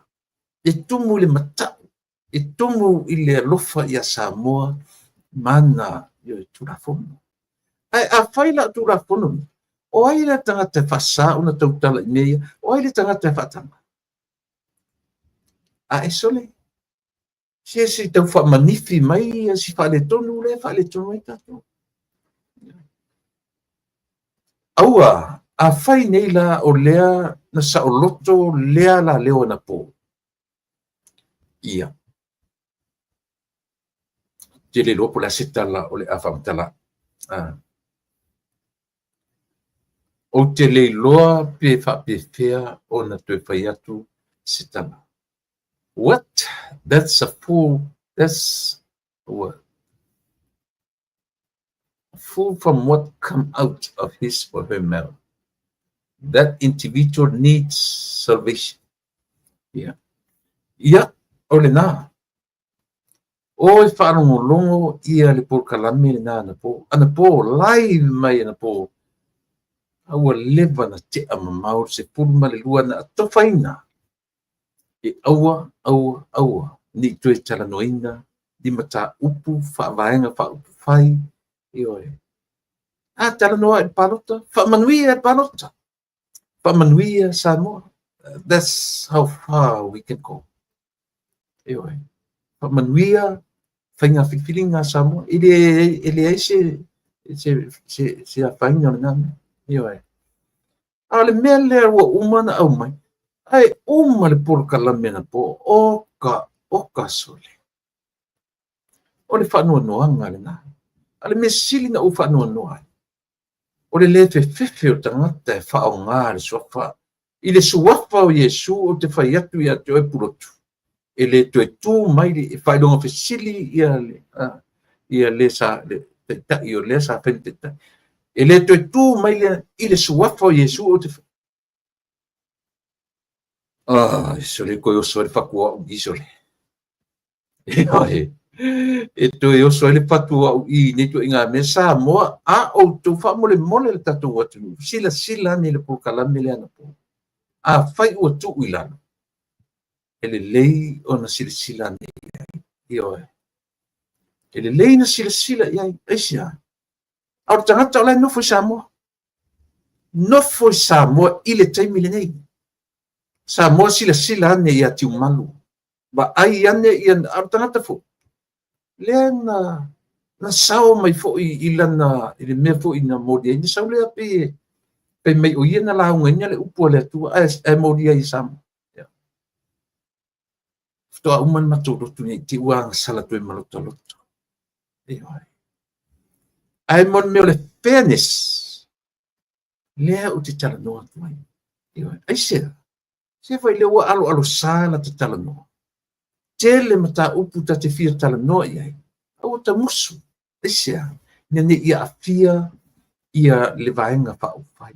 e tumu i le matau, e tumu i le alofa ia Samoa ma ana Tulafono. Ae afai la o Tulafono nei, o ai le tagata e faasa ona tautala i mea ia? O ai le tagata e faataga? A e sole, se se tau faamanifi mai si faaletonu lea e faaletonu ai tatou. Aua, afai nei la o lea na saoloto lea la leo anapo, ia, te le iloa po o le a se tala o le a faamatala. Ou te le iloa pe faapefea ona toe fai atu se tala. What? That's a fool. That's what? Careful from what come out of his or her mouth. That individual needs salvation. Ia. Ia, o lena. O e faalogologo ia le polokalame lena anapo. Anapo, live mai anapo. A ua leva na tea mamao le 12 na atofaina. E aua, aua, aua, ne i toe talanoaina ni mataupu faavaega faaupufai. Ioe. A talanoa i le palota, faamanuia le palota. Faamanuia Samoa. That's how far we can go. Ioe. Faamanuia faiga filifiliga a Samoa. E leai se afaina o lena mea. Ioe. A o le mea lea ua uma ona aumai, ae uma le polokalame anapo, oka, oka sole. O le faanoanoaga lena. A o le mea sili na ou faanoanoa ai, o le lē fefefe o tagata e faaaoga le suafa. I le suafa o Iesu ou te fai atu ia te oe Pulotu, e le toe tu mai le faailoga fesili ia le, ia le sa, le taitai o lea sa fai ma taitai. E le toe tu mai le, i le suafa o Iesu ou te fai. Ah, sole koe oso ai le fatu o au i sole. E toe oso ai le fatu o au i nei ituaiga mea. Samoa, a outou faamolemole le tatou atunuu, silasila ane i le polokalame lea anapo. Afai ua tuu i lalo, e lelei ona silasila ane i ai. Ioe. E lelei na silasila i ai. Aisea? A o le tagata o la e nofo i Samoa. Nofo i Samoa i le taimi lenei. Samoa silasila ane ia Tiumalu. Vaai ane ia, a o le tagata foi, lea na sao mai foi i lana, i le mea foi na moli ai, na sau lea pe, fai mai o ia na laugaina le upu a le Atua, ae moli ai i Samoa. Ia. Faatoa uma le matou lotu nei, te ua agasala toe malotaloto. Ioe. Ae mo le mea o le fairness, lea ou te talanoa atu ai. Ioe. Aisea? Se fai lea ua aloalosā la ta talanoa. Tele mataupu ta te fia talanoa i ai, a ua tamusu. Aisea? Ina ne i aafia ia le vaega faaupufai.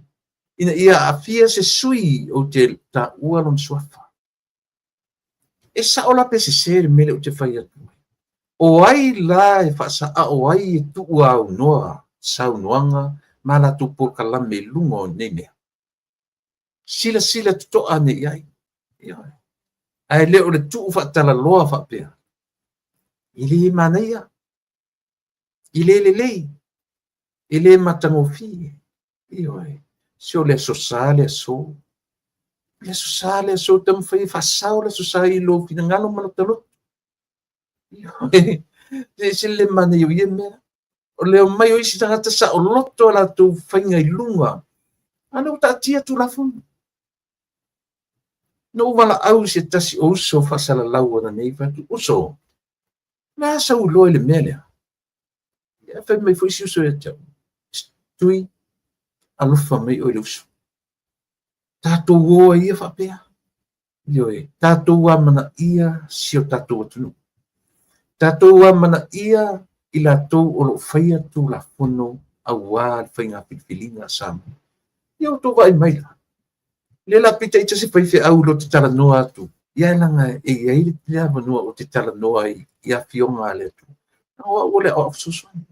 Ina ia aafia se sui ou te taua lona suafa. E sao la pe sesē le mea lea ou te fai atu ai. O ai la e faasaao ai e tuuaunoa saunoaga ma latou polokalame i luga o nei mea? Silasila totoa ane i ai. Ioe. Ae le o le tuu faatalaloa faapea. E le manaia. E le lelei. E le matagofie. Ioe. Se o le Aso Sa le aso. Le Aso Sa le aso, taumafai e faasao le Aso Sa i lou finagalo ma lota loto. Ioe. E ese le manaia o ia mea. O le omai o isi tagata saoloto a latou faiga i luga. A lea ua taatia Tulafono. Na ou valaau i se tasi o uso faasalalau ananei, fai atu, uso, o le a sau iloa i le mea lea? Ia, fai mai foi si uso ia te au, Tui, alofa mai oe i le uso. Tatou o ai ia faapea. Ioe, tatou amanaia si o tatou atunuu. Tatou amanaia i latou o lo o faia Tulafono aua le faiga filifiliga a Samoa. Ia outou vaai mai la. Lea la pita ita se faifeau i lo te talanoa atu, ia leaga e i ai le avanoa ou te talanoa ai i afioga a le Atua. O au o le aoao fesoasoani.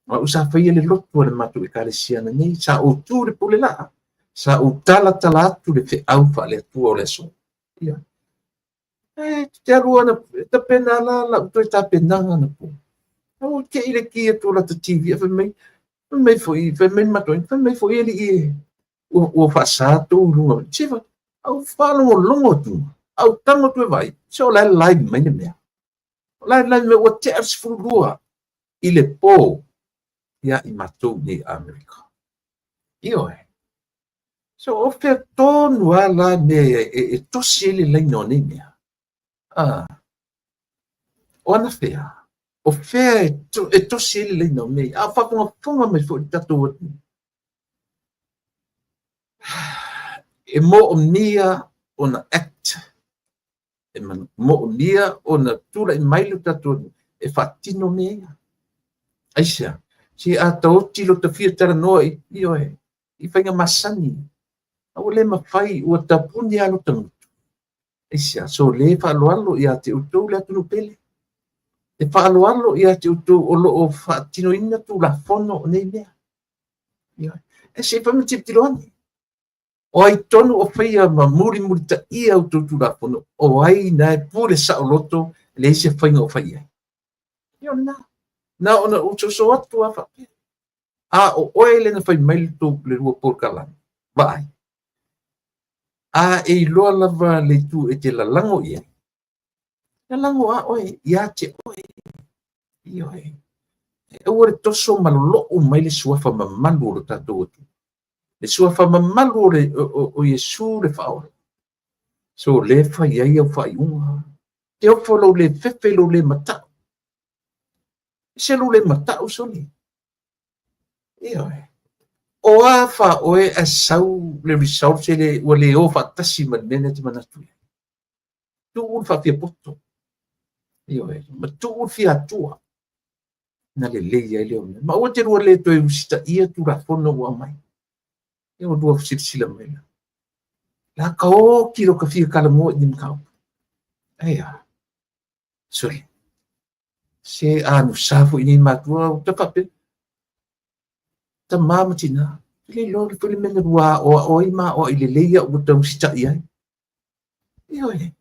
O au sa faia le lotu a le matou ekalesia ananei, sa ou tu i le pule laa, sa ou talatala atu le feau faale-Atua o le aso. Ia. E te alu ana, e tapena la lau toe tapenaga anapo. Au te i le ki atu o lata TV, fai mai, fai mai foi, fai mai le matou, fai mai foi alii e, ua faasa tou i luga. Se fa, au faalogologo atu, au tago atu e vaai, se o la e live mai le mea. O la e live mai, ua tea le 12 i le po ia i matou nei i Amerika. Ioe. So o fea tonu a la mea e tosi ai le laina o nei mea? Ah. O ana fea? O fea e tosi ai le laina o mea? A o faafogafoga mai foi le tatou atunuu. E moomia ona act e moomia ona tulai mai le tatou e faatino mea ia. Aisea? Se a taoti lo ta fia talanoa i, ioe, i faiga masani, a ua le mafai, ua tapuni lava lota gutu. Aisea? So le faaaloalo ia te outou le atunuu pele. E faaaloalo ia te outou o lo o faatinoina Tulafono o nei mea. Ioe. E se i fai ma tilotilo ane. O ai tonu o faia ma mulimulitaia outou Tulafono, o ai na e pule saoloto, e leai se faiga o fai i ai. Ia o lena. Na ona ou soso atu lava faapea. A o oe lea na fai mai le tou le lua polokalame, vaai. A e iloa lava le itu e te lalago i ai, lalago lava oe ia te oe. Ioe. E aua le toso ma lolou mai le suafa mamalu o lo tatou Atua. Le suafa mamalu o, le, o, o, o Iesu le Faaola. So le fai ai au faaiuga. Te ofo lou le fefe lou le matau. Se lou le matau sole. Ioe. O a fa oe ae sau le result se le, ua le o faatasi ma le mea lea e te manatu i ai. Tuu le faafiapoto. Ioe. Ma tuu le fiatua. Na lelei ai lea o mea. Ma aua te lua le toe usitaia Tulafono ua aumai. Ia ua lua silasila mai la. La ka oti lo ka fia talanoa i ni mataupu. Ae a? Sole. Se anusa foi nei matua ua ta faapea. Tama ma tina. Te le iloa le foi le mea na lua aoao ai ma aoai lelei au ua ta usitai ai. Ioe.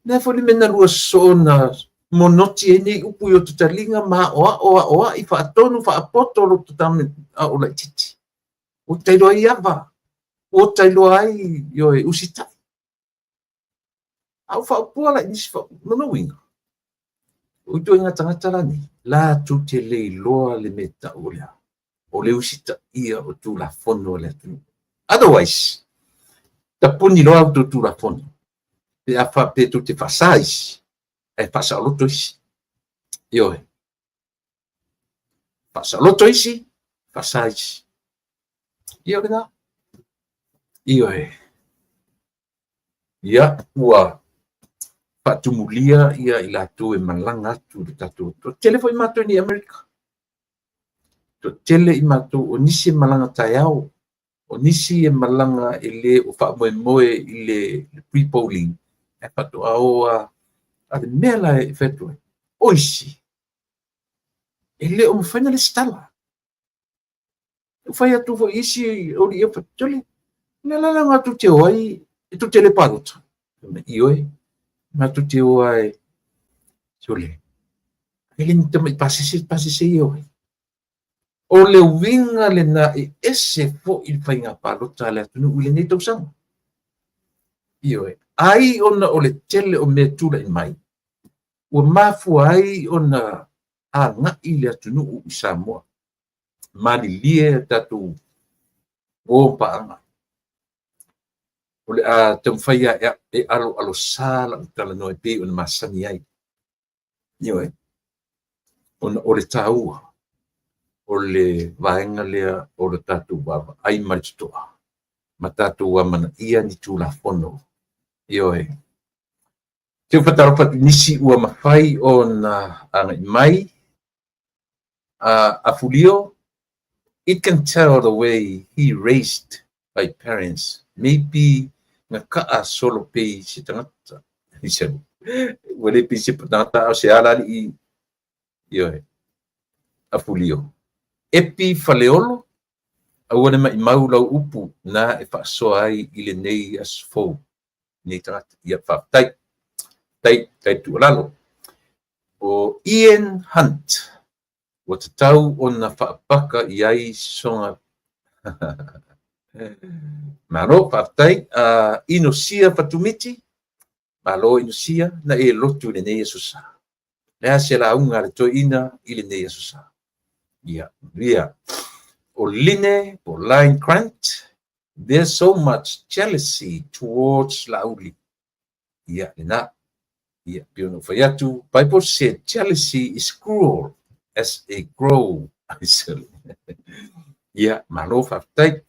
Lea foi le mea na lua soona monoti ai nei upu i o ta taliga ma aoao aoai faatonu faapoto lo ta tame ao laitiiti. Ua ta iloa ai ava, ua ta iloa ai, ioe, usitai. A ua faaupua la i nisi lona uiga, o ituaiga tagata la nei, latou te le iloa le mea e tau o le a, o le usitaia o Tulafono a le atunuu. Otherwise, tapuni loa outou Tulafono, pe a faapea tou te faasa isi, ae faasaoloto isi. Ioe. Faasaoloto isi, faasa isi. Ia o lena. Ioe. Ia, ua faatumulia ia i latou e malaga atu i le tatou Toatele foi matou i Amerika. Toatele i matou o nisi e malaga taeao, o nisi e malaga e le o faamoemoe i le pre-polling, ae faatoa o lava. A o le mea la e fai atu ai, o isi, e le o mafai ona resitala. Ua fai atu foi i isi o alii e tole, le la la matou te o ai, e tou te le palota. Ioe, matou te o lava e, sole, e le ni tamai pasese, pasese ia o ai. O le uiga lena e ese foi le faiga palota a le atunuu i lenei tausaga. Ioe, ai ona o le tele o mea tulai mai, ua mafua ai ona agai le atunuu i Samoa. Malilie a tatou uo paaga. O le a taumafai lava e aloalosa lau talanoa e pei ona masani ai. Ioe, ona o le taua o le vaega lea o le tatou vaavaai ma le totoa ma tatou amanaia ni Tulafono. Ioe. Te ou faatalofa atu i nisi ua mafai ona agai mai. Afulio, it can tell the way he raised by parents, maybe na kaa solo pei se tagata. Ua le pei se tagata a o se alalii. Ioe. Afulio. Epi Faleolo, aua le maimau lau upu na e faasoa ai i lenei aso fou. Nei tagata. Ia, faafetai. Tai, tai tuualalo. O Ian Hunt, ua tatau ona faapaka i ai soga. Malo, faafetai. Inosia Fatumiti, malo Inosia, na e lotu i lenei aso sa. Le a se lauga a le toeaina i lenei aso sa. Ia, manuia. O Line po Line Grant, there's so much jealousy towards Laauli. Ia, lena. Ia, pei ona ou fai atu, Bible said jealousy is cruel as a crow. Ia, malo faafetai.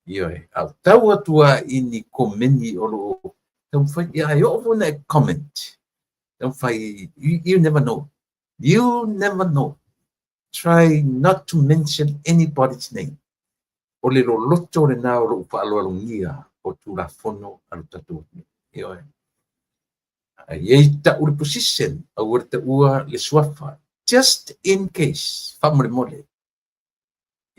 Ioe, a ou tau atu lava i ni komeni o lo o taumafai, ia, e oo foi ona e comment. Taumafai, you never know. You never know. Try not to mention anybody's name. O le loloto lena o lou faaaloalogia o Tulafono a lo tatou atunuu. Ioe. A i ai tau le position, aua le taua le suafa. Just in case, faamolemole.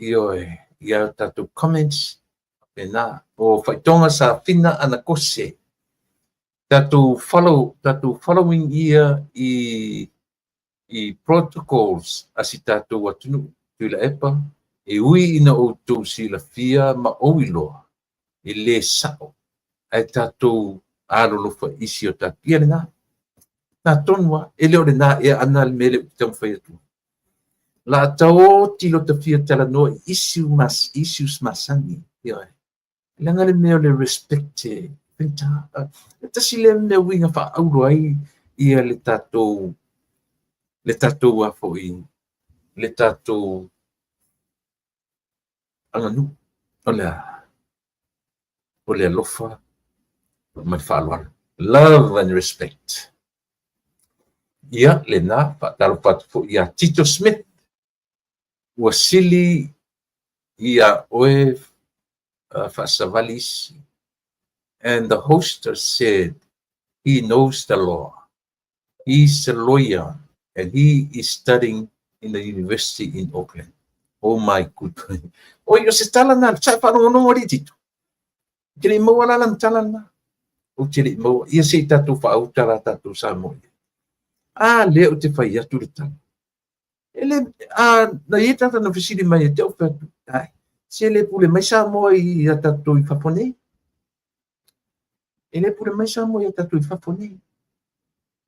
Ioe, ia tatou comments, faapena. O faitoga sa fina ana kose. Tatou follow, tatou following ia i i protocols a si tatou atunuu. Tuilaepa, e ui ina outou silafia ma ou iloa, e le sao, ae tatou alolofa i si o tatou. Ia lena. Na tonu lava, e le o lena ea ana le mea lea ou te taumafai atu ai. La taoti lo ta fia talanoa i issues masani. Ioe. Leaga le mea o le respect e faigata. E tasi lea mea uiga faaauro ai ia le tatou le tatou a foi le tatou aganuu. O le a? O le alofa ma le faaaloalo. Love and respect. Ia, lena, faatalofa atu foi ia Tito Smith. Ua sili ia oe faasavali isi. And the hoster said he knows the law. He's a lawyer and he is studying in the university in Auckland. Oh my goodness. Oi, o se tala na, sa faalogologo alii Tito. Ou te le i maua la lana tala lena. Ou te le i maua. Ia se i tatou faauta la tatou Samoa i ai. A lea ou te fai atu le tala. E le, a, na i ai tagata na fesili mai ia te au, fai atu, ai, se le pule mai Samoa ia tatou i fafo nei. E le pule mai Samoa ia tatou i fafo nei.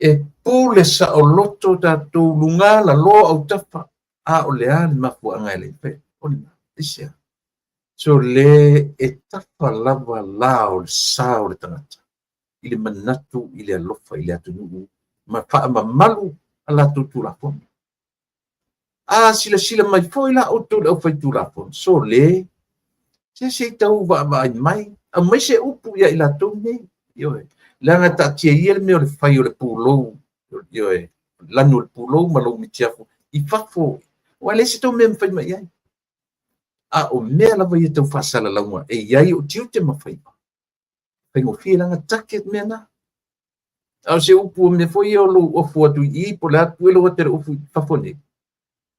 E pule saoloto tatou luga, lalo, autafa, a o le a le mafuaaga e le fai, o le aisea. So le e tafa lava la o le sa o le tagata i le manatu i le alofa i le atunuu ma faamamalu a latou Tulafono. A silasila mai foi la outou le aufaitulafono, sole, se se i tau vaavaai mai, aumai se upu ia i latou nei, ioe, leaga taatia ia le mea o le fai o le pulou, ioe, lanu o le pulou ma lou mitiafu i fafo, aua e leai se tou mea e mafai mai ai. A o mea lava ia tau faasalalauga e i ai ou tiute ma faiva, faigofie leaga target mea na. A o se upu o mea foi ia o lou ofu atu i i, po o le a pue lou ata i le ofu i fafo nei,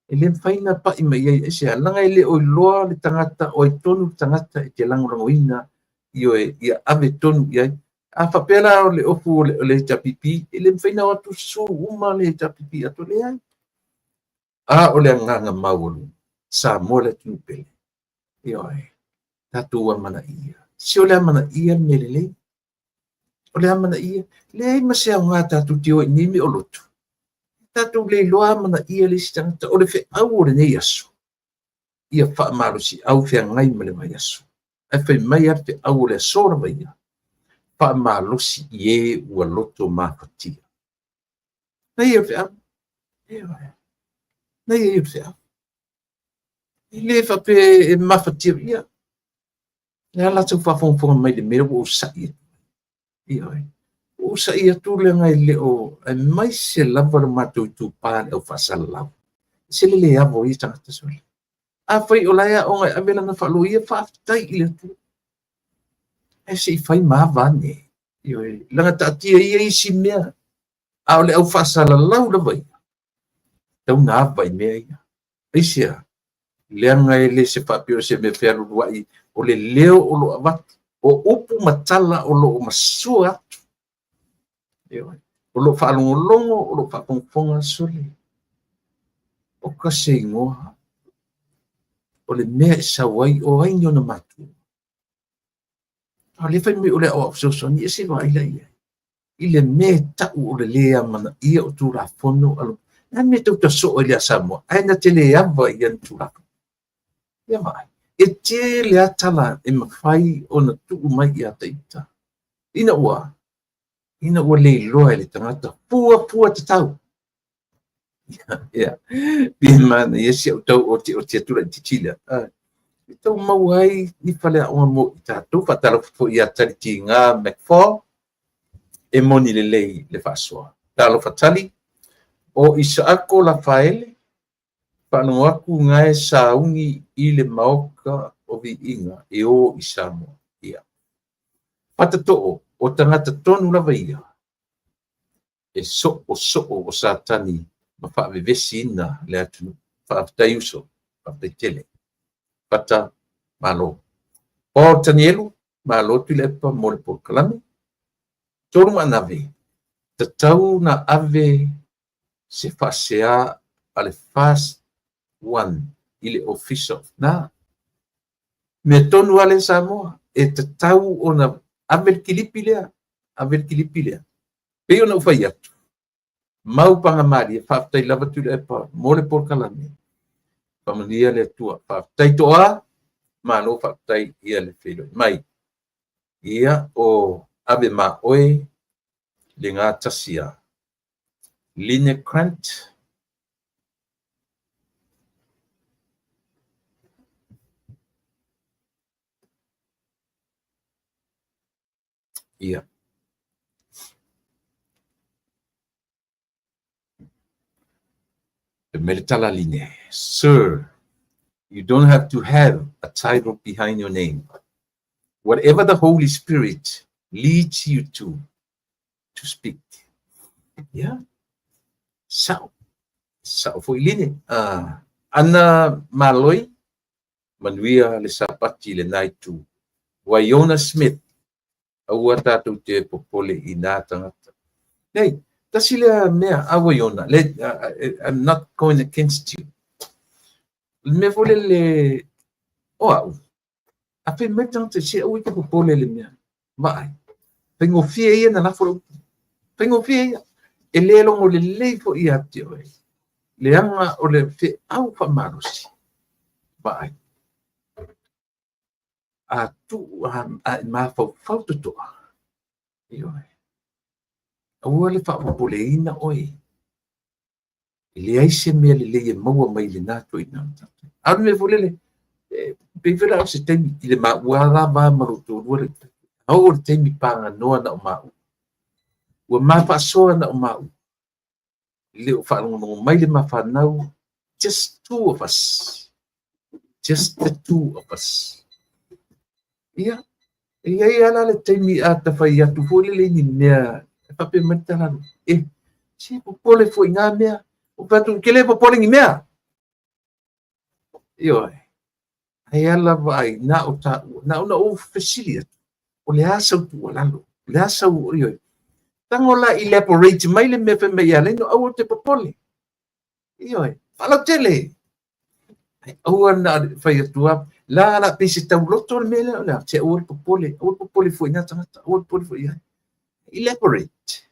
e le mafai ona pai mai i ai aisea, leaga e le o iloa le tagata o ai tonu le tagata e te lagolagoina, ioe, ia ave tonu i ai. A faapea la o le ofu o le HRPP, e le mafai ona o atu sue uma le HRPP atoa, leai. A o le agaga maualuga, Samoa le atunuu pele. Ioe, tatou amanaia. Se o le amanaia le mea lelei. O le amanaia, leai ma se aoga tatou te o i nei mea o lotu. Tatou le iloa amanaia le isi tagata. O le feau o lenei aso, ia faamalosiau feagai ma le vaiaso. Ae fai mai lava le feau o le aso lava ia, faamalosi i e ua loto mafatia. Na ia o le feau. Ioe. Na ia o le feau. E le faapea e mafatia ia. Le a latou faafogafoga mai le mea ua ou sa'i atu. Ioe. Ua ou sa'i atu leaga e le o, aemaise lava lo matou itupa le au faasalalau. Se le le ava o ia tagata sole. Afai o la e aoga e ave lana faaloia, faafetai i le Atua. Ae se i fai ma ava ane. Ioe. Leaga taatia ia isi mea. A o le au faasalalau lava ia, tau na ava i mea ia. Aisea? Leaga e le se faapea o se mea fealuluai, o le leo o lo o avatu, o upu ma tala o lo o masua atu. Ioe. O lo o faalogologo, o lo o faafogafoga, sole. O ka se igoa, o le mea e sau ai, o ai ni ona matua. A o lea fai mai o le aoao fesoasoani, e se vaai la i ai. I le mea e tau o le lē amanaia o Tulafono a lo le a le mea e tau tasoo ai le a Samoa ae na te le ava i ana Tulafono. Ia vaai, e tele a tala e mafai ona tuu mai ia te ita. Ina ua ina ua le iloa e le tagata fuafua tatau. Ia, pei e manaia si au tau oteote atu laitiiti lea. E tau maua ai ni faleaoga mo i tatou. Faatalofa foi ia Tali Tiga McFall, e moni lelei le faasoa. Talofa Tali. O Isaako Lafaele, Faalogo atu gae sauni i le maota o viiga e o i Samoa. Ia. Fatatoo, o tagata tonu lava ia, e soosoo o Satani ma faavevesiina le atunuu. Faafetai uso, faafetai tele. Fata, malo. Paul Tanielu, malo Tuilaepa mo le polokalame. Tolu Maanave, tatau na ave se faasea a le Fast One i le Ofisa na. Mea tonu lava lea Samoa, e tatau ona ave le kilipi lea, ave le kilipi lea. Pei ona ou fai atu, mau pagamalie, faafetai lava Tuilaepa mo le polokalame. Faamanuia le Atua. Faafetai toa, malo faafetai ia le feiloai mai. Ia o ave ma oe le gatasia. Line Grant. Ia. Meletala Line. Sir, you don't have to have a title behind your name. Whatever the Holy Spirit leads you to speak. Yeah. Sao. Sao foi Line. Ana Maloi, manuia le sapati le naitu. Waiona Smith, aua tātou te popole i nā tangata. Nei, tasi lea mea, a Waiona, I'm not going against you. Le mea foi le o au, a fai mai tangata se aua i te popole le mea. Vaai, faigofie ia na lafo le upu. Faigofie ia. E le logo lelei foi ia te oe. Leaga o le feau faamalosi. Vaai. A tu a e mafaufau totoa. Ioe. Aua le faapopoleina oe. E leai se mea lelei e maua mai le nā toina. A o le mea foi lele, pei foi la o se taimi i le maua lava ma lo tōlua le. A oo le taimi paganoa na o maua. Ua mafaasoa na o maua. Le o faalogologo mai le mafanau, just two of us. Just the two of us. Ia, e iai ala le taimi a tawhai atu foi lele ni mea, e whape mai tala, e, se popole foi ngā mea, o whatu, ke le popole ni mea. Ioe, ai ala vai, nā o tā ua, nā ona o fesili atu, o le asa utu alalo, o le asa u, ioe. Tango la elaborate mai le mea whai mai ia leino, au o te popole. Ioe, whalau tele. Ai aua na whai atua, la la pei se tauloto le mea lea, o le se aua le popole foi nā tangata, aua le popole foi ia. Elaborate.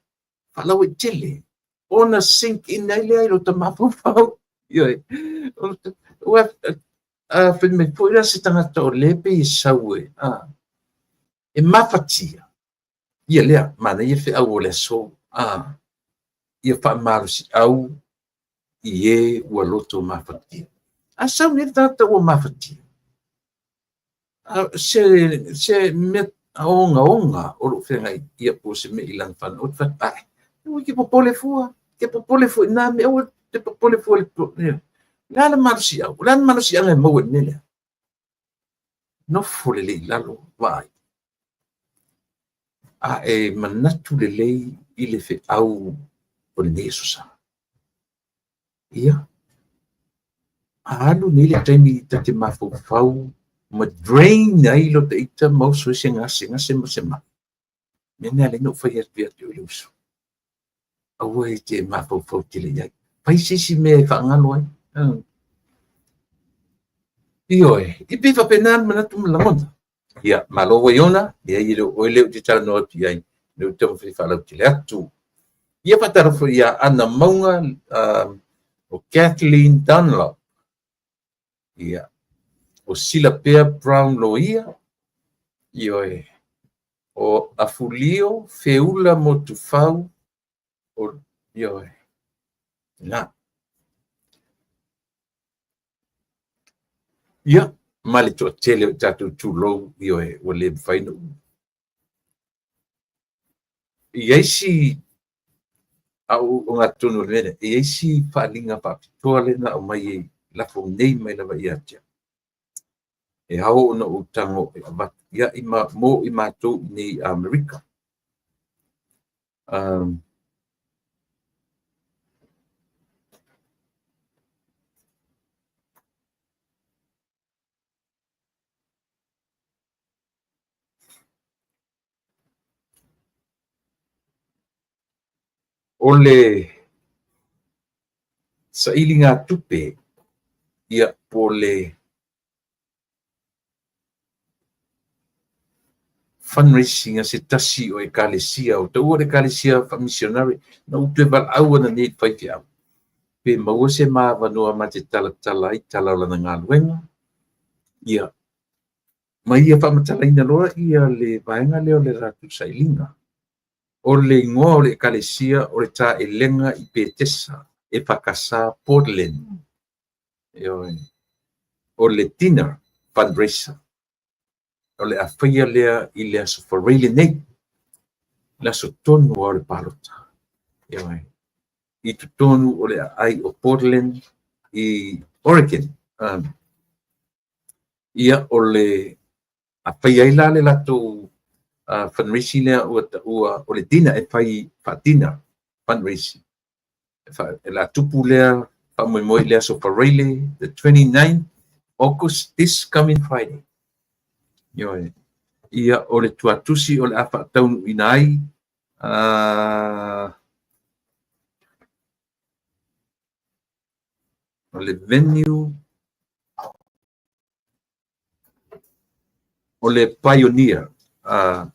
Whalau e tele. Ona sink in ai lea i lo ta mafaufau. Ioe. Ua whai mai foi la se tangata o le pe i sau e. E mafatia. Ia lea, mana ia whe au o le aso. Ia whaamalosi au i e ua loto mafatia. A sau nei tangata ua mafatia. Se mea onga onga o lo whengai ia po se me i lana whana. O te whai, ai, ua ke popole fua. Ke popole fua. Nā me aua te popole fua le. La la malosi au. La malosi anga e maua i mea. Nofo le lei lalo, vaai. A e manatu le lei i le whe au o le nei aso sa. Ia. A alu nei le taimi ta te mafaufau ma drain ai lo te ita mauso se ngase ngase ma se ma. Mea nea le no whai atu ia te o le uso. Aua e te mafaufau te le iai. Pai sisi mea e whaangalo ai. Ioe, i pe whapena manatu ma langona. Ia, malo Waiona, ia i le oe leo te tala noa atu iai, leo te mawhai whalau te le atu. Ia whatarafo ia Ana Maunga, o Kathleen Dunlop. Ia, o Sila Pea Brown Loia. Ioe, o Afulio Feula Motufau. O, ioe, nā. Ia, ma le toatele o tātou tūlou, ioe, ua le mwhai no. I eisi, a o ngā tonu o le mene, i eisi whaalinga whaapitoa le na o mai e lafo nei mai lava ia te au. E ao ona ou tago e avatu ia i ma, mo i matou i nei Amerika. O le sailigatupe, ia po o le fundraising a se tasi o ekalesia, o taua le ekalesia faamisionare, na ou toe valaau ananei i le faifeau, pe maua se ma avanoa ma te talatala ai tala o lana galuega, ia, ma ia faamatalaina loa ia le vaega lea o le latou sailiga. O le igoa o le ekalesia o le Taelega i Petesa, EFKS Portland. Ioe. O le dinner fundraiser. O le a faia lea i le Aso Faraile lenei, le aso tonu lava o le palota. Ioe. I totonu o le aai o Portland i Oregon. Ia, o le a faia ai la le latou fundraising lea ua taua o le dinner e fai faa-dinner fundraising. E la tupu lea faamoemoe i le Aso Faraile, the 29th August, this coming Friday. Ioe. Ia, o le tuatusi o le a faataunuuina ai o le venue o le Pioneer,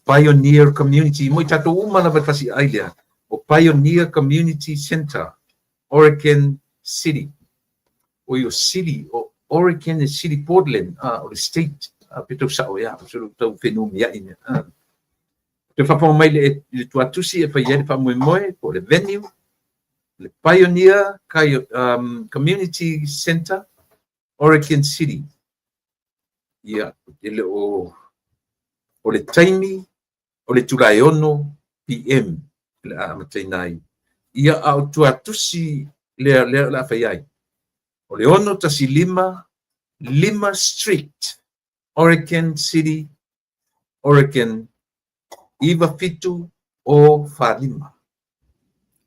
Pioneer Community, mo i tatou uma lava i le fasiaai lea, o Pioneer Community Center, Oregon City. Oi, o City, o Oregon e City Portland, o le state, pe tau sao ea, o se tau fenumiai mea. Te faafofoga mai i le tuatusi e fai ai le faamoemoe, po o le venue, le Pioneer Community Center, Oregon City. Ia, e le o, o le taimi, o le itula e 6 PM le a amataina ai. Ia, a o tuatusi lea, lea o le a fai ai. O le 615 Lima Street, Oregon City, Oregon 97045.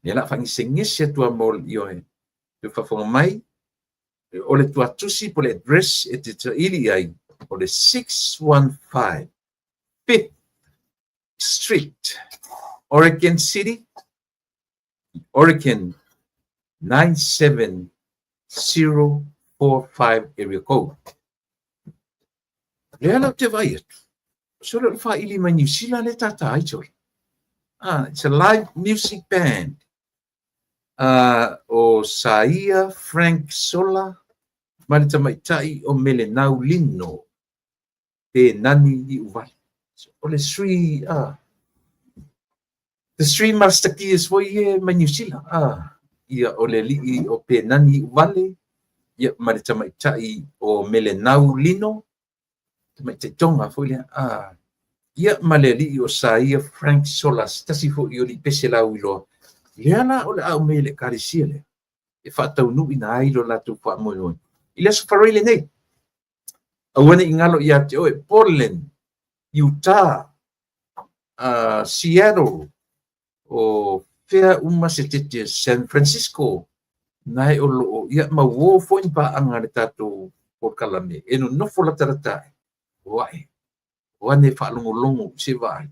Ia, la faagesegese atu a mo ioe. Te faafofoga mai, o le tuatusi po le address e te saili i ai, o le 615 Fifth Street, Oregon City, Oregon 97045 area code. Lea la ou te vaai atu, sole o le faili mai Niu Sila lea tata ai sole. Ah, it's a live music band. O Saia Frank Sola ma le tamaitai o Melenau Lino pe nani i uvale. O le sui, the Three Musketeers foi e mai Niu Sila. Ia, o le alii o Penani Uvale, ia, ma le tamaitai o Melenau Lino, tamaitai Tonga foi lea. Ia, ma le alii o Saia Frank Solas, tasi foi o alii pese lauiloa. Lea la o le a aumai e le ekalesia lea, e faataunuuina ai lo latou faamoemoe. I le Aso Faraile nei, aua ne i galo ia te oe, Portland, Utah, Seattle, o fea uma se tete, San Francisco, nae o loo, ia, ma uō foi ni paaga a le tatou polokalame, e nonofo latalata ai, o ae, o ane faalogologo i se vaai.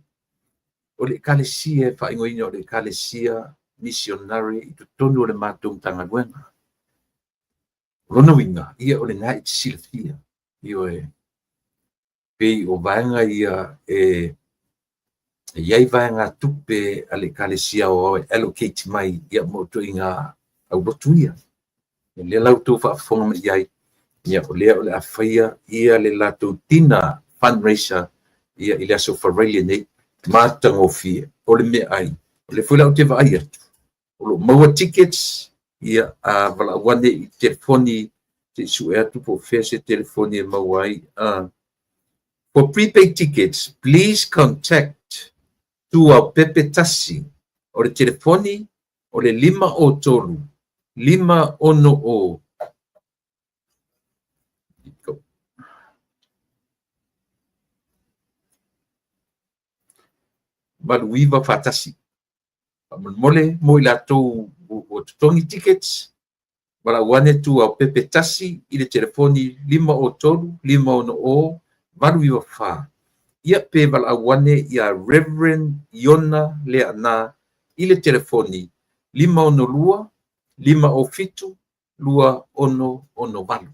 O le ekalesia e faaigoaina o le ekalesia misionare i totonu o le matou Matagaluega. O lona uiga, ia o lena e te silafia, ioe, pei o vaega ia e i ai vaegatupe a le ekalesia aoao e allocate mai ia mo ituaiga aulotu ia. O lea la ua outou faafofoga mai i ai, ia o lea o le a faia ia le latou dinner fundraiser ia i le Aso Faraile nei, matagofie. O le meaai, o lea foi la ou te vaai atu, o lo o maua tickets, ia a valaau ane i telefoni, se i sue atu po o fea se telefoni e maua ai. For prepaid tickets, please contact Tuaupepe 1, o le telefoni o le 503 560. 89 41. Faamolemole mo i latou ua totogi tickets, valaau ane tu aupepe 1 i le telefoni 503 560 894. Ia pe valaau ane ia Reverend Iona Leaana i le telefoni 562 507 2668.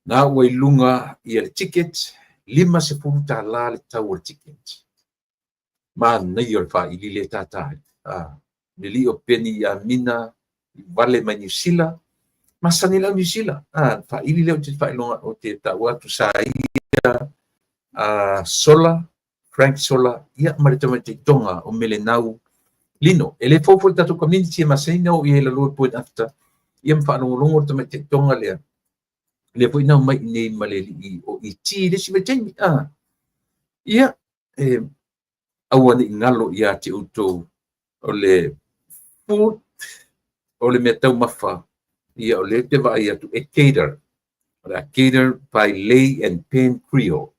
Na ua i luga ia le ticket, $50 le tau o le ticket. Manaia o le faili le tata ai. Le lii o Peni Amina i vale mai Niu Sila, masani lau Niu Sila. Faili lea ou te faailoga o te taua atu sa ia Sola, Frank Sola, ia ma le tamaitai Toga o Melenau Lino. E le fou foi le tatou community e masani na o i ai la Point After, ia ma faalogologo le tamaitai Toga lea. Lea foi na mai nei ma le alii o ET le isi vaitaimi. Ia, e aua ne i galo ia te outou o le food, o le mea taumafa, ia o lea te vaai atu e cater. O le a cater by Lay and Pen Creole.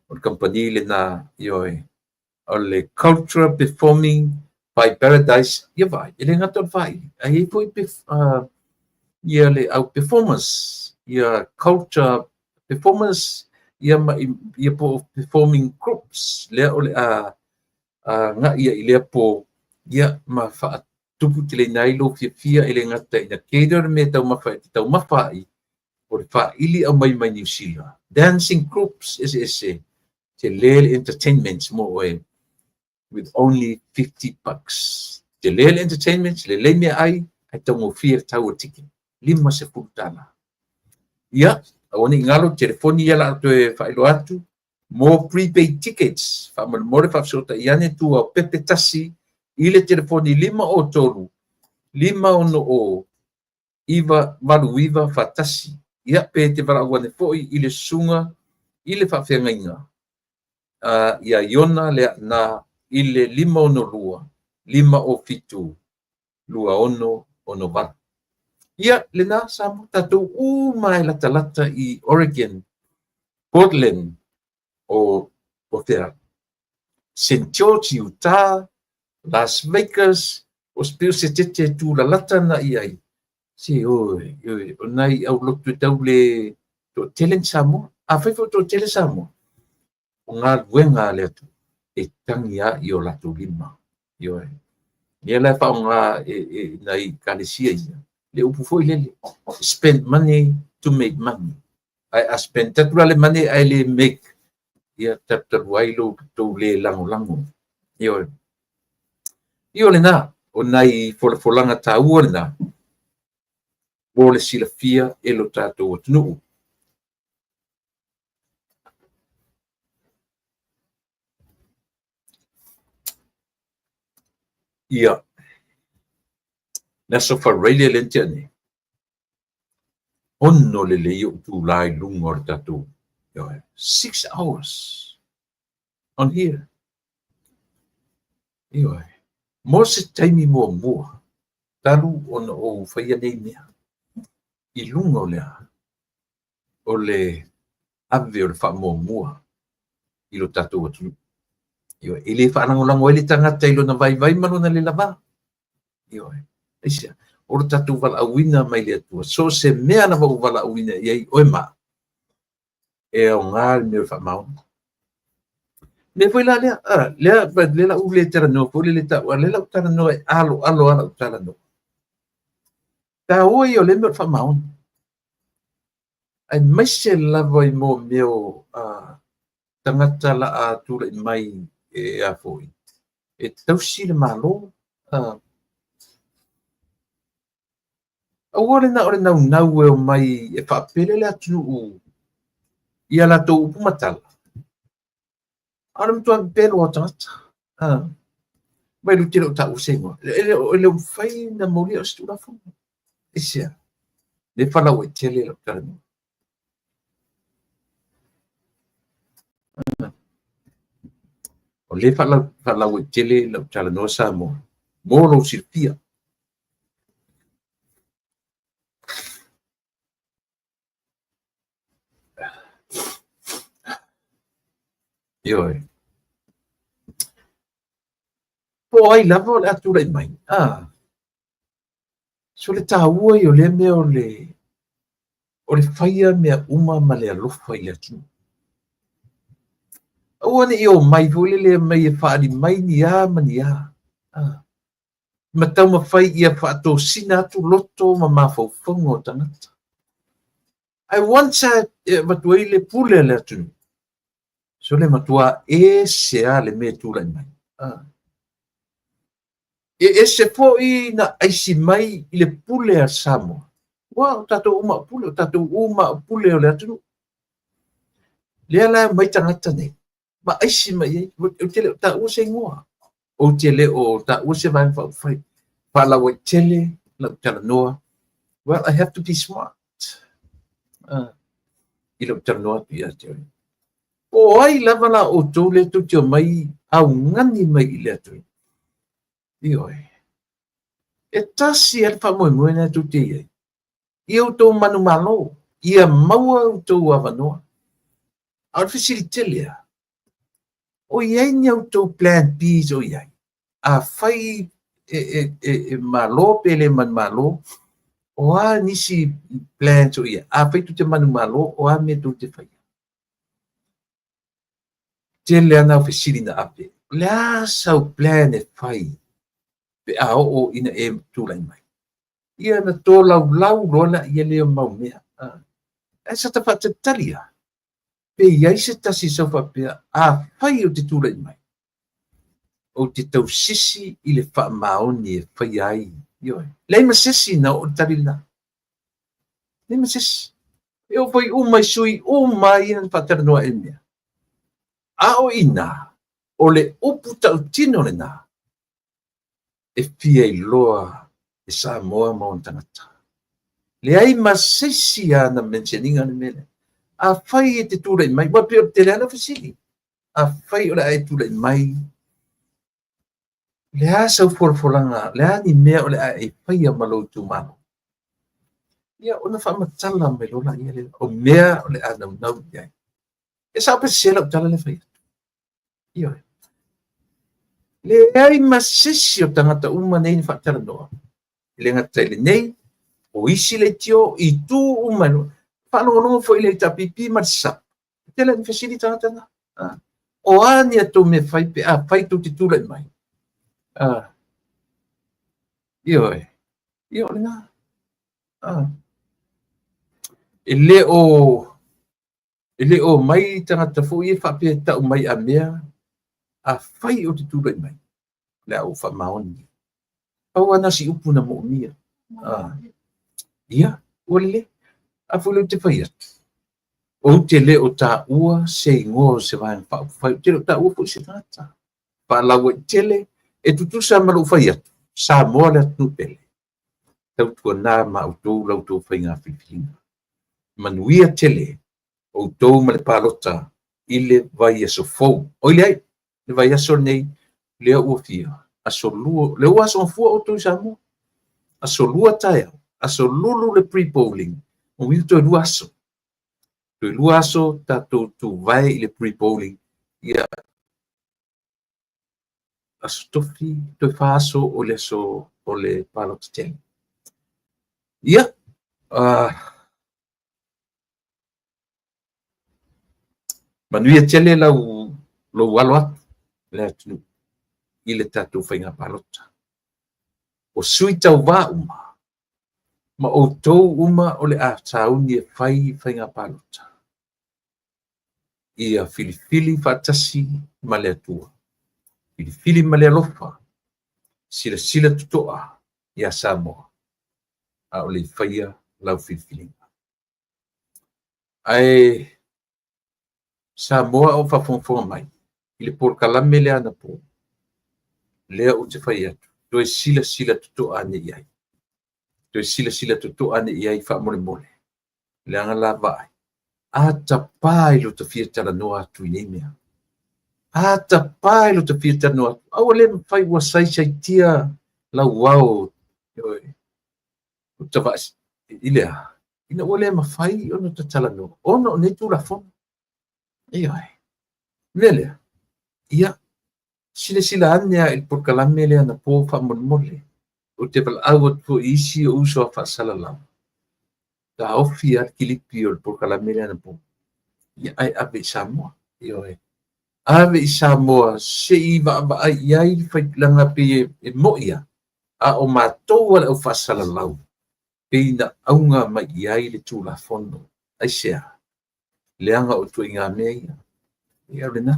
O le company lena, ioe. O le culture performing by Paradise, ia vaai, e le gata o le faili. Ai ai foi ia le au performance, ia culture performance, ia ma ia po performing groups, lea o le a ngai ia i lea po, ia ma faatupu tele ai lo fiafia e le gata ina cater le mea taumafa e te taumafa ai, o le faili au mai mai Niu Sila. Dancing groups ese te le entertainment mo oe with only $50. Te le entertainment, le lei mea ai, ai taugofie le tau o ticket. $50. Ia, aua ne i galo telefoni ia la toe faailoa atu, mo prepaid tickets, faamolemole faafesootai ane tu aupepe 1 i le telefoni 503 560 989 41. Ia pe te valaau ane foi i le susuga i le faafeagaiga ia Iona Leaana i le 562 507 2668. Ia, lena sa mo tatou uma e latalata i Oregon, Portland, o fea, St. George, Utah, Las Vegas, o se se tete tu lalata na i ai. Se oi, oi, o nai au lotu e tau le toatele ni Samoa. A fai foi toatele Samoa, o galuega a le Atua e tagi a i o latou lima. Ioe. Ia la e faaaoga e nai ekalesia ia, le upu foi lele, spend money to make money. Ai a spend tatu la le money ai le make, ia talu ai lo tou le lagolago. Ioe. Ia o lena, o nai folafolaga taua lena, mo le silafia e lo tatou atunuu. Ia, le Aso Faraile lea na tea nei, 6 lelei ou itulā i luga o le tatou, 6 hours on here. Ioe. Mo se taimi muamua, talu ona ou faia nei mea, i luga o le a, o le ave o le faamuamua i lo tatou atunuu. Ioe. E le faalagolago ai le tagata i lona vaivai ma lona le lavā. Ioe. Aisea, o lo tatou valaauina mai le Atua. So se mea lava ua valaauina i ai oe ma, e aoga le mea o le faamaoni. Mea foi la lea, lea, lea la u le talanoa foi le tau, lea la u talanoa e alo alo ala u talanoa. Taua ia o le mea o le faamaoni. Aemaise lava i mo mea o tagata la a tulai mai e a foi, e tausi le Malo. Aua le na o le naunau e o mai e faapele le atunuu ia latou upu ma tala. A o le matua pepelo o tagata. Mai lu te le o taua se igoa. E le o mafai na molia o se tulafono. Aisea? Le falau e tele lau talanoa. O le falau e tele lau talanoa Samoa, mo lou silafia. Ioe. Po o ai lava o le a tulai mai, a so le taua ia o lea mea o le faia mea uma ma le alofa i le atunuu. Aua ne i omai foi lele mai e faaali mai ni a ma ni a, a ma taumafai ia faatosina atu loto ma mafaufauga o tagata. Ae once e avatu ai le pule a le atunuu, so le matua ese lava le mea e tulai mai. E ese foi na aisi mai i le pule a Samoa. Ua o tatou uma o pule, o tatou uma o pule o le atunuu. Lea la e omai tagata nei, ma aisi mai ai, ou te le o taua se igoa. Ou te le o taua se Vaega Faaupufai. Faalauaitele lau talanoa. Well, I have to be smart. I lau talanoa atu ia te oe. Po o ai lava la outou lea tou te omai augani mai i le atunuu. Ioe. E tasi lava le faamoemoe lena tou te i ai. Ia outou manumalo, ia maua outou avanoa. A o le fesili tele lava, o i ai ni a outou plan Bs o i ai? Afai e malo pe le manumalo, o a nisi plans o i ai? Afai tou te manumalo, o a mea tou te faia? Tele lava na o fesili na ave. O le a sau plan e fai pe a oo ina e tulai mai? Ia na tolaulau loa laia lea o mau mea. Ae sa ta faatalitali lava, pe i ai se tasi e sau faapea, afai ou te tulai mai, ou te tausisi i le faamaoni e faia ai. Ioe. Leai ma se isi na oo i le tali lena. Leai ma se isi. E oo foi uma i sui uma ia na faatalanoa i le mea. A o i ina, o le upu tautino lena, e fia iloa e Samoa ma ona tagata. Leai ma se isi ana mention ina le mea lea. Afai e te tulai mai, ua pei o le tele lava lau fesili. Afai o le a e tulai mai, o le a sau folafolaga, o le a ni mea o le a e faia ma lou itumalo? Ia ona faamatala mai loa laia lea, o mea o le a naunau i ai. E sao pe sese lau tala lea e fai atu? Ioe. Leai ma se isi o tagata uma nei na faatalanoa. E le gata i lenei, o isi leitio i itu uma e faalogologo foi i le HRPP ma le SAP. E tele ina fesili tagata na. O a ni a tou mea fai pe afai tou te tulai mai? Ioe. Ia o lena. E le o E le o omai tagata foi ia faapea e tau mai a mea, afai ou te tulai mai, o le a ou faamaoni. Pau lava na o si upu na moomia. Ia, ua lelei. A foi lea ou te fai atu, ou te le o taua se igoa o se Vaega Faaupufai, ou te le o taua foi se tagata. Faalauaitele, e tutusa ma lou fai atu, Samoa le atunuu pele. Tautuana ma outou la outou faiga filifiliga. Manuia tele outou ma le palota i le vaiaso fou. Oi leai, le vaiaso lenei, lea ua fia, aso lua, lea ua aso gafua outou i Samoa. Aso lua taeao, aso lulu le pre-polling, o uiga toe lua aso. Toe lua aso tatou tuvae i le pre-polling, ia Aso Tofi, toe fa aso o le aso o le palota tele. Ia, manuia tele lau lou alo atu le atunuu i le tatou faiga palota. O sui tauvā uma ma outou uma o le a sauni e fai faiga palota. Ia filifili faatasi ma le Atua. Filifili ma le alofa, silasila totoa iā Samoa, a o le i faia lau filifiliga. Ae Samoa o faafogafoga mai i le polokalame lea anapo, lea ou te fai atu, toe silasila totoa ane i ai. Toe silasila totoa ane i ai faamolemole. Leaga la vaai, a tapa i lo ta fia talanoa atu i nei mea. A tapa i lo ta fia talanoa atu, a ua le mafai ua saisaitia lau ao o tavaai i le a, ina ua le mafai ona ta talanoa ona o nei Tulafono. Ioe. O le mea lea, ia, Silasila ane lava i le polokalame lea anapo faamolemole. Ou te valaau atu foi i isi ou uso a faasalalau, taofi lava le kilipi o le polokalame lea anapo, ia ae ave i Samoa. Ioe. Ave i Samoa se i vaavaai i ai le leaga pei e moni lava, a o matou lava le au faasalalau, pei na auga mai i ai le Tulafono. Aisea? Leaga o ituaiga mea ia. Ia o lena.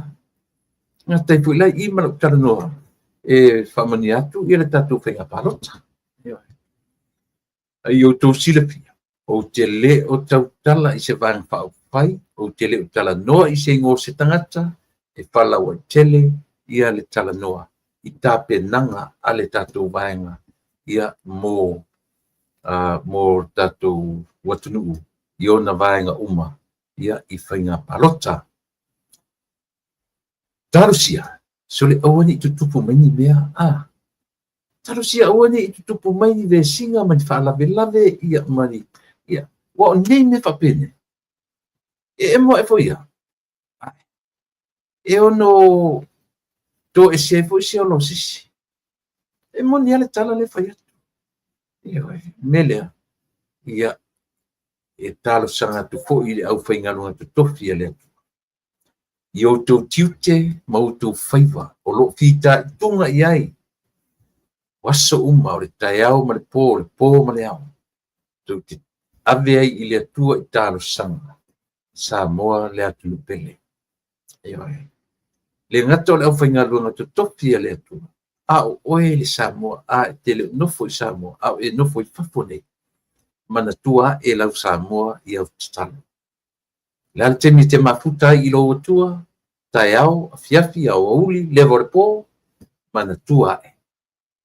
Gata ai foi la i i ma lau talanoa e faamanuia atu ia le tatou faiga palota. A ia outou silafia, ou te le o tautala i se Vaega Faaupufai, ou te le o talanoa i se igoa o se tagata, e faalauaitele ia le talanoa i tapenaga a le tatou vaega ia mo mo le tatou atunuu i ona vaega uma ia i faiga palota. Talosia, sole aua ne i tutupu mai ni mea, a. Talosia aua ne i tutupu mai ni vesiga ma ni faalavelave ia ma ni, ia, aua o nei mea faapenei, e emo ae foi ia, e ono toesea ai foi se ola o se isi. E moni lava le tala lea e fai atu. Ioe, o le mea lea, ia, e talosaga atu foi i le aufaigaluega totofi a le Atua, i outou tiute ma outou faiva o lo o fitaituga i ai o aso uma, o le taeao ma le po, o le po ma le ao, tou te ave ai i le Atua i talosaga, Samoa le atunuu pele. Ioe. Le gata o le aufaigaluega totofi a le Atua, a o oe le Samoa, a e te le o nofo i Samoa, a o e nofo i fafo nei, manatua ae lau Samoa i au tatalo. O le a le taimi e te mafuta ai i lou Atua, taeao, afiafi, aoauli, leva o le po, manatua ae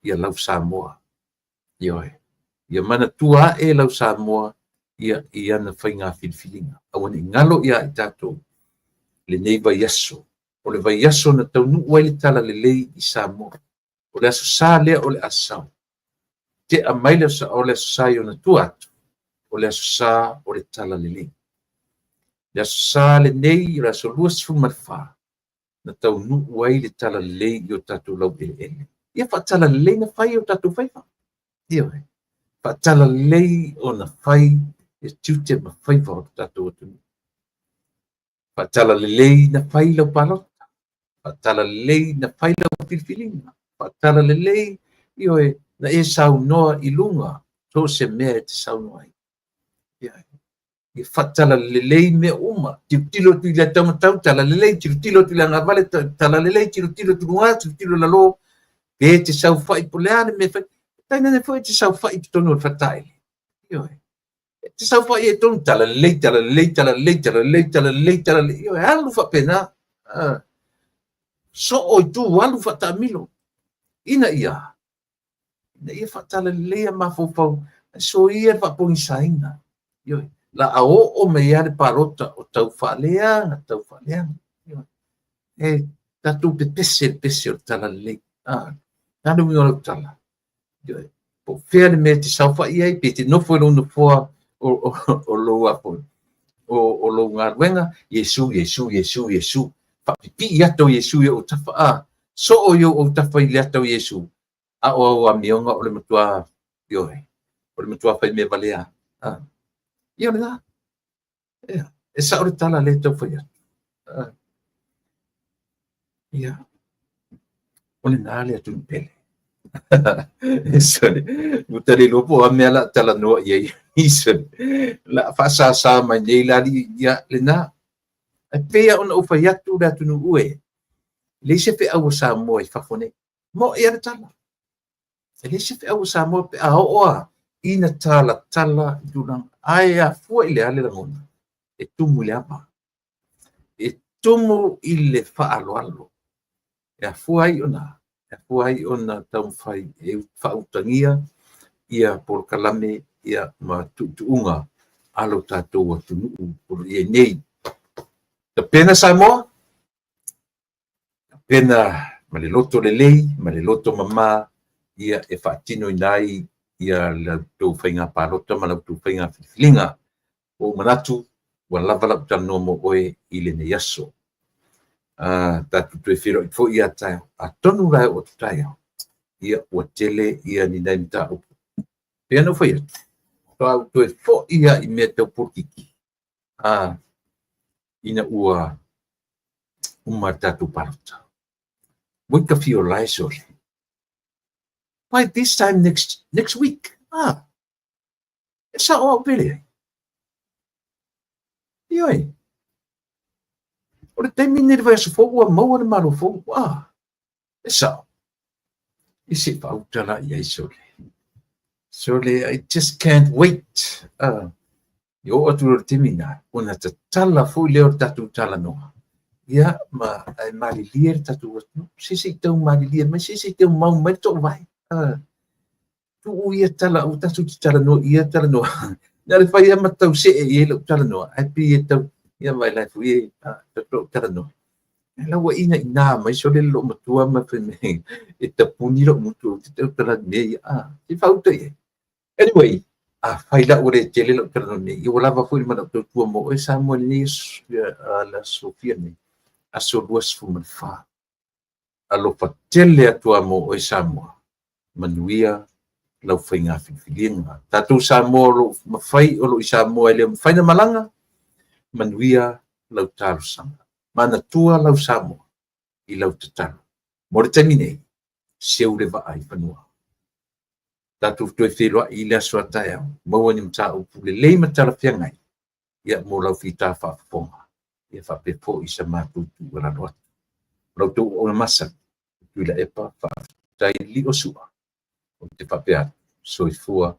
ia lau Samoa. Ioe. Ia manatua ae lau Samoa ia i ana faiga filifiliga. Aua ne i galo ia i tatou lenei vaiaso. O le vaiaso na taunuu ai le talalelei i Samoa. O le Aso Sa lea o le a sau. Tea mai le o le Aso Sa i ona tua atu, o le Aso Sa o le Talalelei. Le Aso Sa lenei, o le aso 24, na taunuu ai le Talalelei i o tatou laueleele. Ia faatalalelei na fai o tatou faiva. Ioe. Faatalalelei ona fai e tiute ma faiva o le tatou atunuu. Faatalalelei na fai lau palota. Faatalalelei na fai lau filifiliga. Faatalalelei, ioe, na e saunoa i luga so o se mea e te saunoa ai. Ioe. Ia faatalalelei mea uma. Tilotilo atu i le taumatau, talalelei, tilotilo atu i le agavale, talalelei, tilotilo atu i luga, tilotilo i lalo, pe te saofai po o le a le mea e fai. Tainane foi e te saofai i totonu o le faletaele. Ioe. E te saofai ai tonu, talalelei, talalelei, talalelei, talalelei, talalelei, talalelei. Ioe, alu faapena. Soo i tu, alu faataamilo. Ina ia, ina ia faatalalelei mafaufau, ae soia le faapogisaina. Ioe, la a oo mai lava le palota o tau faaleaga, tau faaleaga. Ioe, e tatou pepese le pese o le talalelei. Ah, le a le uiga o lau tala? Ioe, po o fea le mea e te saofai ai, pe te nofo i lou nofoa o, o, o lou apo, o, o lou galuega, Iesu, Iesu, Iesu, Iesu. Faapipii ata o Iesu i ou autafa, ah, soo i ou autafa i le ata o Iesu. A o au amioga o le matua, ioe, o le matua fai mea valea. Ah. Ia o lena. Ia, e sao le tala lea e tau fai atu. Ah. Ia, o lena le atunuu pele. Sorry. Ua ta le iloa po o a mea la a talanoa i ai. Sorry. La a faasāsā mai nei la alii, ia, lena. Ae pei lava ona ou fai atu le atunuu e, leai se feau a Samoa i fafo nei. Mo'i lava le tala. E leai se feau a Samoa pe a oo lava ina talatala i tulaga. Ae afua i le a le lagona? E tumu i le ava. E tumu i le faaaloalo. E afua ai ona, e afua ai ona taumafai e faautagia ia polokalame ia ma tuutuuga a lo tatou atunuu o lo o i ai nei. Tapena Samoa, tapena ma le loto lelei ma le loto mama ia e faatinoina ai ia la outou faiga palota ma la outou faiga filifiliga. Ua ou manatu ua lava lau talanoa mo oe i lenei aso. Tatou toe feiloai foi ia taeao. Atonu la e oo atu taeao, ia ua tele ia ni nai mataupu. Pei ona ou fai atu, faatoa ou toe foi lava i mea tau polokiki, ina ua uma le tatou palota. Ua ita fia e sole. By this time next week, e sao au pe leai. Ioe. O le taimi lenei i le vaiaso fou ua maua le Malo fou. E sao. E se faauta la i ai sole. Sole, I just can't wait. I oo atu le taimi na, ona tatala foi lea o le tatou talanoa. Ia, ma ae malilie le tatou atunuu. Se se i tau malilie mai, se se i tau mau mai le toovae. Tuu ia tala, ua tatou te talanoa ia talanoa. Na le fai ma tau see i ai lau talanoa, ae pei e tau, ia vai lai foi e, tau talanoa. La ua ina ina mai sole le loomatua ma fai mai e tapuni lou gutu ou te tautala mea ia. Se faauta i ai. Anyway, afai la ua le tele lau talanoa nei, ia ua lava foi le manao tautua mo oe Samoa i lenei aso, le aso fia nei, aso 24. Alofa tele atu a mo oe Samoa, manuia lau faiga filifiliga. Tatou Samoa o lo mafai o lo i Samoa e le mafai na malaga, manuia lau talosaga. Manatua lau Samoa i lau tatalo. Mo le taimi nei, seu le vaa i fanua. Tatou toe feiloai i le aso a taeao, maua ni mataupu lelei ma talafeagai, ia mo lau fita faafofoga, ia faapea foi sa matou tuualalo atu. O lau tou auauna masani, Tuilaepa, faafetai Liosua, ou te faapea atu, soifua.